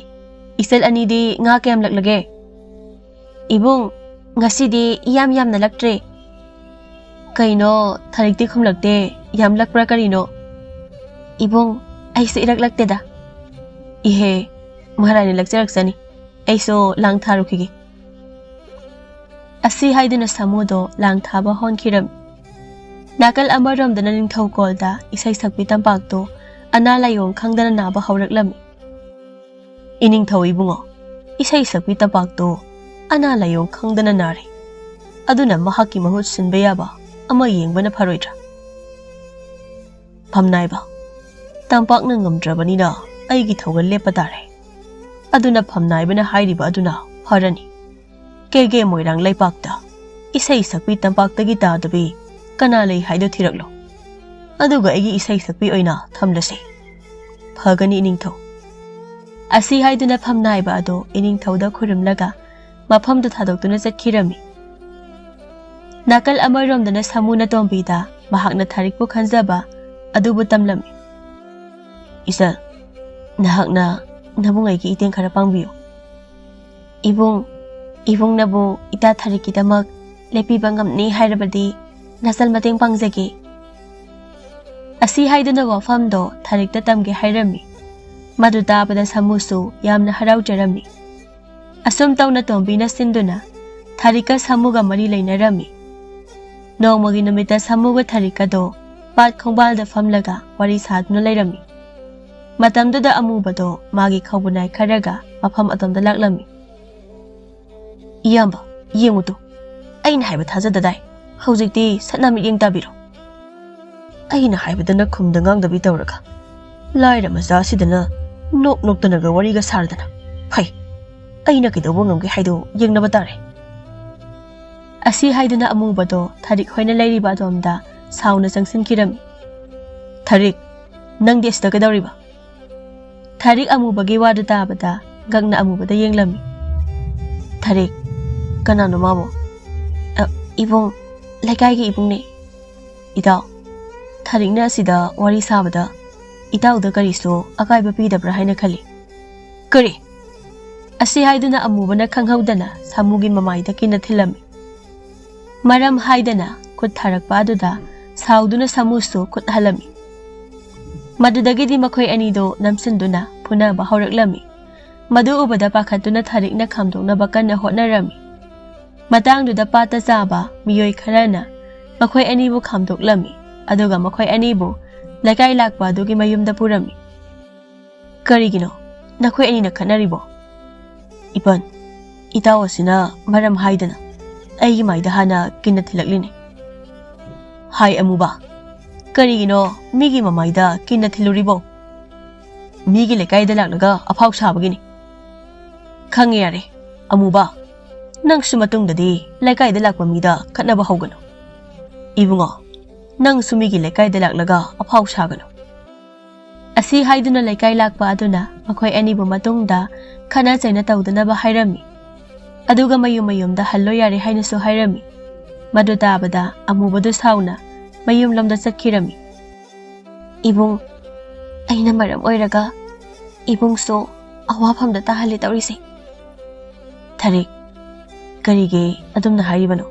ꯏꯆꯜ ꯑꯅꯤꯗꯤ ꯉꯥ ꯀꯌꯥꯝ ꯂꯛꯂꯒꯦ?" "ꯏꯕꯨꯡ, ꯉꯁꯤꯗꯤ ꯏꯌꯥꯝ ꯌꯥꯝꯅ ꯂꯛꯇ꯭ꯔꯦ"꯫ "ꯀꯩꯅꯣ, ꯊꯥꯔꯤꯛꯇꯤ ꯈꯨꯝꯂꯛꯇꯦ, ꯌꯥꯝ ꯂꯛꯄ꯭ꯔꯥ ꯀꯔꯤꯅꯣ?" "ꯏꯕꯨꯡ, ꯑꯩꯁꯨ ꯏꯔꯛ ꯂꯛꯇꯦꯗ"꯫ "ꯏꯍꯦ, ꯃꯍꯥꯔꯥꯅꯤ ꯂꯛꯆꯔꯛꯆꯅꯤ, ꯑꯩꯁꯨ ꯂꯥꯡ ꯊꯥꯔꯨꯈꯤꯒꯦ"꯫ ꯑꯁꯤ ꯍꯥꯏꯗꯨꯅ ꯁꯥꯃꯨꯗꯣ ꯂꯥꯡ ꯊꯥꯕ ꯍꯣꯟꯈꯤꯔꯝꯃꯤ꯫ ꯅꯥꯀꯜ ꯑꯃꯔꯣꯝꯗꯅ ꯅꯤꯡꯊꯧꯀꯣꯜꯗ ꯏꯁꯩ ꯁꯛꯄꯤ ꯇꯝꯄꯥꯛꯇꯣ ꯑꯅꯥ ꯂꯥꯏꯑꯣꯡ ꯈꯪꯗꯅ ꯅꯥꯕ ꯍꯧꯔꯛꯂꯝꯃꯤ꯫ "ꯏꯅꯤꯡꯊꯧ ꯏꯕꯨꯡꯉꯣ, ꯏꯁꯩ ꯁꯛꯄꯤ ꯇꯝꯄꯥꯛꯇꯣ ꯑꯅꯥ ꯂꯥꯏꯑꯣꯡ ꯈꯪꯗꯅ ꯅꯥꯔꯦ꯫ ꯑꯗꯨꯅ ꯃꯍꯥꯛꯀꯤ ꯃꯍꯨꯠ ꯁꯤꯟꯕ ꯌꯥꯕ ꯑꯃ ꯌꯦꯡꯕꯅ ꯐꯔꯣꯏꯗ꯭ꯔꯥ?" "ꯐꯝꯅꯥꯏꯕ, ꯇꯝꯄꯥꯛꯅ ꯉꯝꯗ꯭ꯔꯕꯅꯤꯅ ꯑꯩꯒꯤ ꯊꯧꯒꯜ ꯂꯦꯞꯄ ꯇꯥꯔꯦ꯫ ꯑꯗꯨꯅ ꯐꯝꯅꯥꯏꯕꯅ ꯍꯥꯏꯔꯤꯕ ꯑꯗꯨꯅ ꯐꯔꯅꯤ꯫ ꯀꯦꯒꯦ ꯃꯣꯏꯔꯥꯡ ꯂꯩꯄꯥꯛꯇ ꯏꯁꯩ ꯁꯛꯄꯤ ꯇꯝꯄꯥꯛꯇꯒꯤ ꯇꯥꯗꯕꯤ ꯀꯅꯥ ꯂꯩ ꯍꯥꯏꯗꯣ ꯊꯤꯔꯛꯂꯣ꯫ ꯑꯗꯨꯒ ꯑꯩꯒꯤ ꯏꯁꯩ ꯁꯛꯄꯤ ꯑꯣꯏꯅ ꯊꯝꯂꯁꯤ꯫ ꯐꯒꯅꯤ ꯏꯅꯤꯡꯊꯧ"꯫ ꯑꯁꯤ ꯍꯥꯏꯗꯨꯅ ꯐꯝꯅꯥꯏꯕ ꯑꯗꯣ ꯏꯅꯤꯡꯊꯧꯗ ꯈꯨꯔꯨꯝꯂꯒ ꯃꯐꯝꯗꯨ ꯊꯥꯗꯣꯛꯇꯨꯅ ꯆꯠꯈꯤꯔꯝꯃꯤ꯫ ꯅꯥꯀꯜ ꯑꯃꯔꯣꯝꯗꯅ ꯁꯥꯃꯨꯅ ꯇꯣꯝꯕꯤꯗ ꯃꯍꯥꯛꯅ ꯊꯥꯔꯤꯛꯄꯨ ꯈꯟꯖꯕ ꯑꯗꯨꯕꯨ ꯇꯝꯂꯝꯃꯤ꯫ "ꯏꯆꯜ, ꯅꯍꯥꯛꯅ ꯅꯕꯨꯡ ꯑꯩꯒꯤ ꯏꯇꯦꯡ ꯈꯔ ꯄꯥꯡꯕꯤꯌꯨ"꯫ "ꯏꯕꯨꯡ, ꯏꯕꯨꯡꯅꯕꯨ ꯏꯇꯥ ꯊꯥꯔꯤꯛꯀꯤꯗꯃꯛ ꯂꯦꯞꯄꯤꯕ ꯉꯝꯅꯤ ꯍꯥꯏꯔꯕꯗꯤ ꯅꯆꯜ ꯃꯇꯦꯡ ꯄꯥꯡꯖꯒꯦ"꯫ ꯑꯁꯤ ꯍꯥꯏꯗꯨꯅ ꯋꯥꯐꯝꯗꯣ ꯊꯥꯔꯤꯛꯇ ꯇꯝꯒꯦ ꯍꯥꯏꯔꯝꯃꯤ꯫ ꯃꯗꯨ ꯇꯥꯕꯗ ꯁꯥꯃꯨꯁꯨ ꯌꯥꯝꯅ ꯍꯔꯥꯎꯖꯔꯝꯃꯤ꯫ ꯑꯁꯨꯝ ꯇꯧꯅ ꯇꯣꯝꯕꯤꯅ ꯁꯤꯟꯗꯨꯅ ꯊꯥꯔꯤꯛꯀ ꯁꯥꯃꯨꯒ ꯃꯔꯤ ꯂꯩꯅꯔꯝꯃꯤ꯫ ꯅꯣꯡꯃꯒꯤ ꯅꯨꯃꯤꯠꯇ ꯁꯥꯃꯨꯒ ꯊꯥꯔꯤꯛꯀꯗꯣ ꯄꯥꯠ ꯈꯣꯡꯕꯥꯜꯗ ꯐꯝꯂꯒ ꯋꯥꯔꯤ ꯁꯥꯗꯨꯅ ꯂꯩꯔꯝꯃꯤ꯫ ꯃꯇꯝꯗꯨꯗ ꯑꯃꯨꯕꯗꯣ ꯃꯥꯒꯤ ꯈꯧꯕꯨꯅꯥꯏ ꯈꯔꯒ ꯃꯐꯝ ꯑꯗꯣꯝꯗ ꯂꯥꯛꯂꯝꯃꯤ꯫ "ꯏꯌꯥꯝꯕ, ꯌꯦꯡꯉꯨꯇꯨ, ꯑꯩꯅ ꯍꯥꯏꯕ ꯊꯥꯖꯗꯗꯥꯏ꯫ ꯍꯧꯖꯤꯛꯇꯤ ꯁꯠꯅ ꯃꯤꯠꯌꯦꯡ ꯇꯥꯕꯤꯔꯣ꯫ ꯑꯩꯅ ꯍꯥꯏꯕꯗꯅ ꯈꯨꯝꯗ ꯉꯥꯡꯗꯕꯤ ꯇꯧꯔꯒ, ꯂꯥꯏꯔ ꯃꯆꯥ ꯑꯁꯤꯗꯅ ꯅꯣꯛ ꯅꯣꯛꯇꯅꯒ ꯋꯥꯔꯤꯒ ꯁꯥꯔꯗꯅ꯫ ꯐꯩ, ꯑꯩꯅ ꯀꯩꯗꯧꯕ ꯉꯝꯒꯦ ꯍꯥꯏꯗꯣ ꯌꯦꯡꯅꯕ ꯇꯥꯔꯦ"꯫ ꯑꯁꯤ ꯍꯥꯏꯗꯨꯅ ꯑꯃꯨꯕꯗꯣ ꯊꯥꯔꯤꯛ ꯍꯣꯏꯅ ꯂꯩꯔꯤꯕ ꯑꯗꯣꯝꯗ ꯁꯥꯎꯅ ꯆꯪꯁꯤꯟꯈꯤꯔꯝꯃꯤ꯫ "ꯊꯥꯔꯤꯛ, ꯅꯪꯗꯤ ꯑꯁꯤꯗ ꯀꯩꯗꯧꯔꯤꯕ?" ꯊꯥꯔꯤꯛ ꯑꯃꯨꯕꯒꯤ ꯋꯥꯗꯨ ꯇꯥꯕꯗ ꯉꯛꯅ ꯑꯃꯨꯕꯗ ꯌꯦꯡꯂꯝꯃꯤ꯫ "ꯊꯥꯔꯤꯛ, ꯀꯅꯥꯅꯣ ꯃꯥꯕꯨ?" "ꯑ, ꯏꯕꯨꯡ, ꯂꯩꯀꯥꯏꯒꯤ ꯏꯕꯨꯡꯅꯦ"꯫ "ꯏꯇꯥꯎ, ꯊꯥꯔꯤꯛꯅ ꯑꯁꯤꯗ ꯋꯥꯔꯤ ꯁꯥꯕꯗ ꯏꯇꯥꯎꯗ ꯀꯔꯤꯁꯨ ꯑꯀꯥꯏꯕ ꯄꯤꯗꯕ꯭ꯔꯥ ꯍꯥꯏꯅ ꯈꯜꯂꯤ"꯫ "ꯀꯔꯤ?" ꯑꯁꯤ ꯍꯥꯏꯗꯨꯅ ꯑꯃꯨꯕꯅ ꯈꯪꯍꯧꯗꯅ ꯁꯥꯃꯨꯒꯤ ꯃꯃꯥꯏꯗ ꯀꯤꯟꯅ ꯊꯤꯜꯂꯝꯃꯤ꯫ ꯃꯔꯝ ꯍꯥꯏꯗꯅ ꯈꯨꯠ ꯊꯥꯔꯛꯄ ꯑꯗꯨꯗ ꯁꯥꯎꯗꯨꯅ ꯁꯥꯃꯨꯁꯨ ꯈꯨꯠ ꯍꯜꯂꯝꯃꯤ꯫ ꯃꯗꯨꯗꯒꯤꯗꯤ ꯃꯈꯣꯏ ꯑꯅꯤꯗꯣ ꯅꯝꯁꯤꯟꯗꯨꯅ ꯐꯨꯅꯕ ꯍꯧꯔꯛꯂꯝꯃꯤ꯫ ꯃꯗꯨ ꯎꯕꯗ ꯄꯥꯈꯠꯇꯨꯅ ꯊꯥꯔꯤꯛꯅ ꯈꯥꯝꯗꯣꯛꯅꯕ ꯀꯟꯅ ꯍꯣꯠꯅꯔꯝꯃꯤ꯫ ꯃꯇꯥꯡꯗꯨꯗ ꯄꯥꯠꯇ ꯆꯥꯕ ꯃꯤꯑꯣꯏ ꯈꯔꯅ ꯃꯈꯣꯏ ꯑꯅꯤꯕꯨ ꯈꯥꯝꯗꯣꯛꯂꯝꯃꯤ, ꯑꯗꯨꯒ ꯃꯈꯣꯏ ꯑꯅꯤꯕꯨ ꯂꯩꯀꯥꯏ ꯂꯥꯛꯄ ꯑꯗꯨꯒꯤ ꯃꯌꯨꯝꯗ ꯄꯨꯔꯝꯃꯤ꯫ "ꯀꯔꯤꯒꯤꯅꯣ ꯅꯈꯣꯏ ꯑꯅꯤꯅ ꯈꯠꯅꯔꯤꯕꯣ?" "ꯏꯄꯟ, ꯏꯇꯥꯎ ꯑꯁꯤꯅ ꯃꯔꯝ ꯍꯥꯏꯗꯅ ꯑꯩꯒꯤ ꯃꯥꯏꯗ ꯍꯥꯟꯅ ꯀꯤꯟꯅ ꯊꯤꯜꯂꯛꯂꯤꯅꯦ"꯫ "ꯍꯥꯏ ꯑꯃꯨꯕ, ꯀꯔꯤꯒꯤꯅꯣ ꯃꯤꯒꯤ ꯃꯃꯥꯏꯗ ꯀꯤꯟꯅ ꯊꯤꯜꯂꯨꯔꯤꯕꯣ? ꯃꯤꯒꯤ ꯂꯩꯀꯥꯏꯗ ꯂꯥꯛꯂꯒ ꯑꯐꯥꯎ ꯁꯥꯕꯒꯤꯅꯤ"꯫ "ꯈꯪꯉꯦ ꯌꯥꯔꯦ ꯑꯃꯨꯕ, ꯅꯪꯁꯨ ꯃꯇꯨꯡꯗꯗꯤ ꯂꯩꯀꯥꯏꯗ ꯂꯥꯛꯄ ꯃꯤꯗ ꯈꯠꯅꯕ ꯍꯧꯒꯅꯨ꯫ ꯏꯕꯨꯡꯉꯣ, ꯅꯪꯁꯨ ꯃꯤꯒꯤ ꯂꯩꯀꯥꯏꯗ ꯂꯥꯛꯂꯒ ꯑꯐꯥꯎ ꯁꯥꯒꯅꯨ"꯫ ꯑꯁꯤ ꯍꯥꯏꯗꯨꯅ ꯂꯩꯀꯥꯏ ꯂꯥꯛꯄ ꯑꯗꯨꯅ ꯃꯈꯣꯏ ꯑꯅꯤꯕꯨ ꯃꯇꯨꯡꯗ ꯈꯠꯅ ꯆꯩꯅ ꯇꯧꯗꯅꯕ ꯍꯥꯏꯔꯝꯃꯤ꯫ ꯑꯗꯨꯒ ꯃꯌꯨꯝ ꯃꯌꯨꯝꯗ ꯍꯜꯂꯣ ꯌꯥꯔꯦ ꯍꯥꯏꯅꯁꯨ ꯍꯥꯏꯔꯝꯃꯤ꯫ ꯃꯗꯨ ꯇꯥꯕꯗ ꯑꯃꯨꯕꯗꯨ ꯁꯥꯎꯅ ꯃꯌꯨꯝꯂꯣꯝꯗ ꯆꯠꯈꯤꯔꯝꯃꯤ꯫ "ꯏꯕꯨꯡ, ꯑꯩꯅ ꯃꯔꯝ ꯑꯣꯏꯔꯒ ꯏꯕꯨꯡꯁꯨ ꯑꯋꯥꯐꯝꯗ ꯇꯥꯍꯜꯂꯦ ꯇꯧꯔꯤꯁꯦ"꯫ "ꯊꯥꯔꯤꯛ, ꯀꯔꯤꯒꯤ ꯑꯗꯨꯝꯅ ꯍꯥꯏꯔꯤꯕꯅꯣ?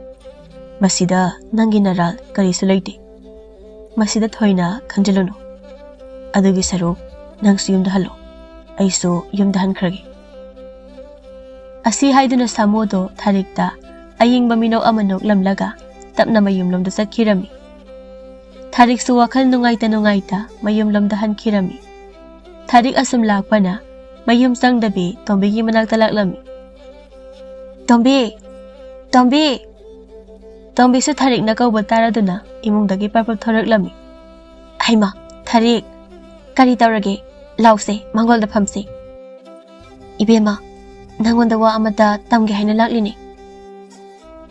ꯃꯁꯤꯗ ꯅꯪꯒꯤ ꯅꯔꯥꯜ ꯀꯔꯤꯁꯨ ꯂꯩꯇꯦ꯫ ꯃꯁꯤꯗ ꯊꯣꯏꯅ ꯈꯟꯖꯤꯜꯂꯨꯅꯨ꯫ ꯑꯗꯨꯒꯤ ꯁꯔꯨꯛ ꯅꯪꯁꯨ ꯌꯨꯝꯗ ꯍꯜꯂꯣ, ꯑꯩꯁꯨ ꯌꯨꯝꯗ ꯍꯟꯈ꯭ꯔꯒꯦ"꯫ ꯑꯁꯤ ꯍꯥꯏꯗꯨꯅ ꯁꯥꯃꯨꯗꯣ ꯊꯥꯔꯤꯛꯇ ꯑꯌꯤꯡꯕ ꯃꯤꯅꯣꯛ ꯑꯃ ꯅꯣꯛꯂꯝꯂꯒ ꯇꯞꯅ ꯃꯌꯨꯝꯂꯣꯝꯗ ꯆꯠꯈꯤꯔꯝꯃꯤ꯫ ꯊꯥꯔꯤꯛꯁꯨ ꯋꯥꯈꯜ ꯅꯨꯡꯉꯥꯏꯇ ꯅꯨꯡꯉꯥꯏꯇ ꯃꯌꯨꯝꯂꯣꯝꯗ ꯍꯟꯈꯤꯔꯝꯃꯤ꯫ ꯊꯥꯔꯤꯛ ꯑꯁꯨꯝ ꯂꯥꯛꯄꯅ ꯃꯌꯨꯝ ꯆꯪꯗꯕꯤ ꯇꯣꯝꯕꯤꯒꯤ ꯃꯅꯥꯛꯇ ꯂꯥꯛꯂꯝꯃꯤ꯫ "ꯇꯣꯝꯕꯤ! ꯇꯣꯝꯕꯤ!" ꯇꯣꯝꯕꯤꯁꯨ ꯊꯥꯔꯤꯛꯅ ꯀꯧꯕ ꯇꯥꯔꯗꯨꯅ ꯏꯃꯨꯡꯗꯒꯤ ꯄꯔꯄꯞ ꯊꯣꯔꯛꯂꯝꯃꯤ꯫ "ꯍꯩꯃꯥ, ꯊꯥꯔꯤꯛ! ꯀꯔꯤ ꯇꯧꯔꯒꯦ? ꯂꯥꯎꯁꯦ, ꯃꯥꯡꯒꯣꯜꯗ ꯐꯝꯁꯦ꯫" "ꯏꯕꯦꯝꯃ, ꯅꯪꯉꯣꯟꯗ ꯋꯥ ꯑꯃꯇ ꯇꯝꯒꯦ ꯍꯥꯏꯅ ꯂꯥꯛꯂꯤꯅꯦ꯫"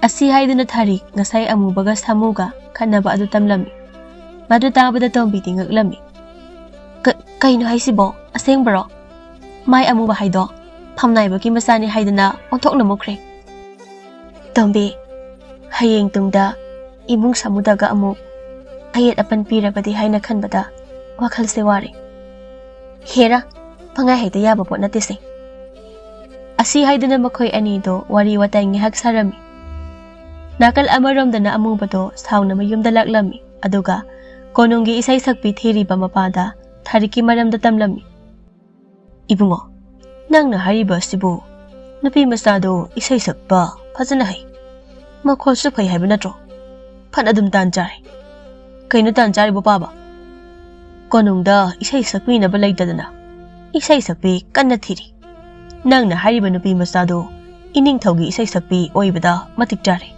ꯑꯁꯤ ꯍꯥꯏꯗꯨꯅ ꯊꯥꯔꯤꯛ ꯉꯁꯥꯏ ꯑꯃꯨꯕꯒ ꯁꯥꯃꯨꯒ ꯈꯠꯅꯕ ꯑꯗꯨ ꯇꯝꯂꯝꯃꯤ꯫ ꯃꯗꯨ ꯇꯥꯕꯗ ꯇꯣꯝꯕꯤꯗꯤ ꯉꯛꯂꯝꯃꯤ꯫ "ꯀ-, ꯀꯩꯅꯣ ꯍꯥꯏꯁꯤꯕꯣ? ꯑꯁꯦꯡꯕꯔꯣ? ꯃꯥꯏ ꯑꯃꯨꯕ ꯍꯥꯏꯗꯣ ꯐꯝꯅꯥꯏꯕꯒꯤ ꯃꯆꯥꯅꯤ ꯍꯥꯏꯗꯅ ꯑꯣꯟꯊꯣꯛꯅ ꯃꯨꯛꯈ꯭ꯔꯦ꯫" "ꯇꯣꯝꯕꯤ, ꯍꯌꯦꯡ ꯇꯨꯡꯗ ꯏꯃꯨꯡ ꯁꯥꯃꯨꯗꯒ ꯑꯃꯨꯛ ꯑꯌꯦꯠ ꯑꯄꯟ ꯄꯤꯔꯕꯗꯤ ꯍꯥꯏꯅ ꯈꯟꯕꯗ ꯋꯥꯈꯜꯁꯦ ꯋꯥꯔꯦ꯫ ꯍꯦꯔꯥ, ꯄꯪꯍꯥꯏ ꯍꯥꯏꯗ ꯌꯥꯕ ꯄꯣꯠ ꯅꯠꯇꯦꯁꯦ꯫" ꯑꯁꯤ ꯍꯥꯏꯗꯨꯅ ꯃꯈꯣꯏ ꯑꯅꯤꯗꯣ ꯋꯥꯔꯤ ꯋꯥꯇꯥꯏ ꯉꯥꯏꯍꯥꯛ ꯁꯥꯔꯝꯃꯤ꯫ ꯅꯥꯀꯜ ꯑꯃꯔꯣꯝꯗꯅ ꯑꯃꯨꯕꯗꯣ ꯁꯥꯎꯅ ꯃꯌꯨꯝꯗ ꯂꯥꯛꯂꯝꯃꯤ, ꯑꯗꯨꯒ ꯀꯣꯅꯨꯡꯒꯤ ꯏꯁꯩ ꯁꯛꯄꯤ ꯊꯤꯔꯤꯕ ꯃꯄꯥꯗ ꯊꯥꯔꯤꯛꯀꯤ ꯃꯔꯝꯗ ꯇꯝꯂꯝꯃꯤ꯫ "ꯏꯕꯨꯡꯉꯣ, ꯅꯪꯅ ꯍꯥꯏꯔꯤꯕ ꯑꯁꯤꯕꯨ ꯅꯨꯄꯤ ꯃꯆꯥꯗꯣ ꯏꯁꯩ ꯁꯛꯄ ꯐꯖꯅ ꯍꯩ, ꯃꯈꯣꯜꯁꯨ ꯐꯩ ꯍꯥꯏꯕ ꯅꯠꯇ꯭ꯔꯣ? ꯐꯅ ꯑꯗꯨꯝ ꯇꯥꯟ ꯆꯥꯔꯦ꯫" "ꯀꯩꯅꯣ ꯇꯥꯟ ꯆꯥꯔꯤꯕꯣ ꯄꯥꯕ? ꯀꯣꯅꯨꯡꯗ ꯏꯁꯩ ꯁꯛꯄꯤꯅꯕ ꯂꯩꯇꯗꯅ ꯏꯁꯩ ꯁꯛꯄꯤ ꯀꯟꯅ ꯊꯤꯔꯤ꯫ ꯅꯪꯅ ꯍꯥꯏꯔꯤꯕ ꯅꯨꯄꯤ ꯃꯆꯥꯗꯣ ꯏꯅꯤꯡꯊꯧꯒꯤ ꯏꯁꯩ ꯁꯛꯄꯤ ꯑꯣꯏꯕꯗ ꯃꯇꯤꯛ ꯆꯥꯔꯦ꯫"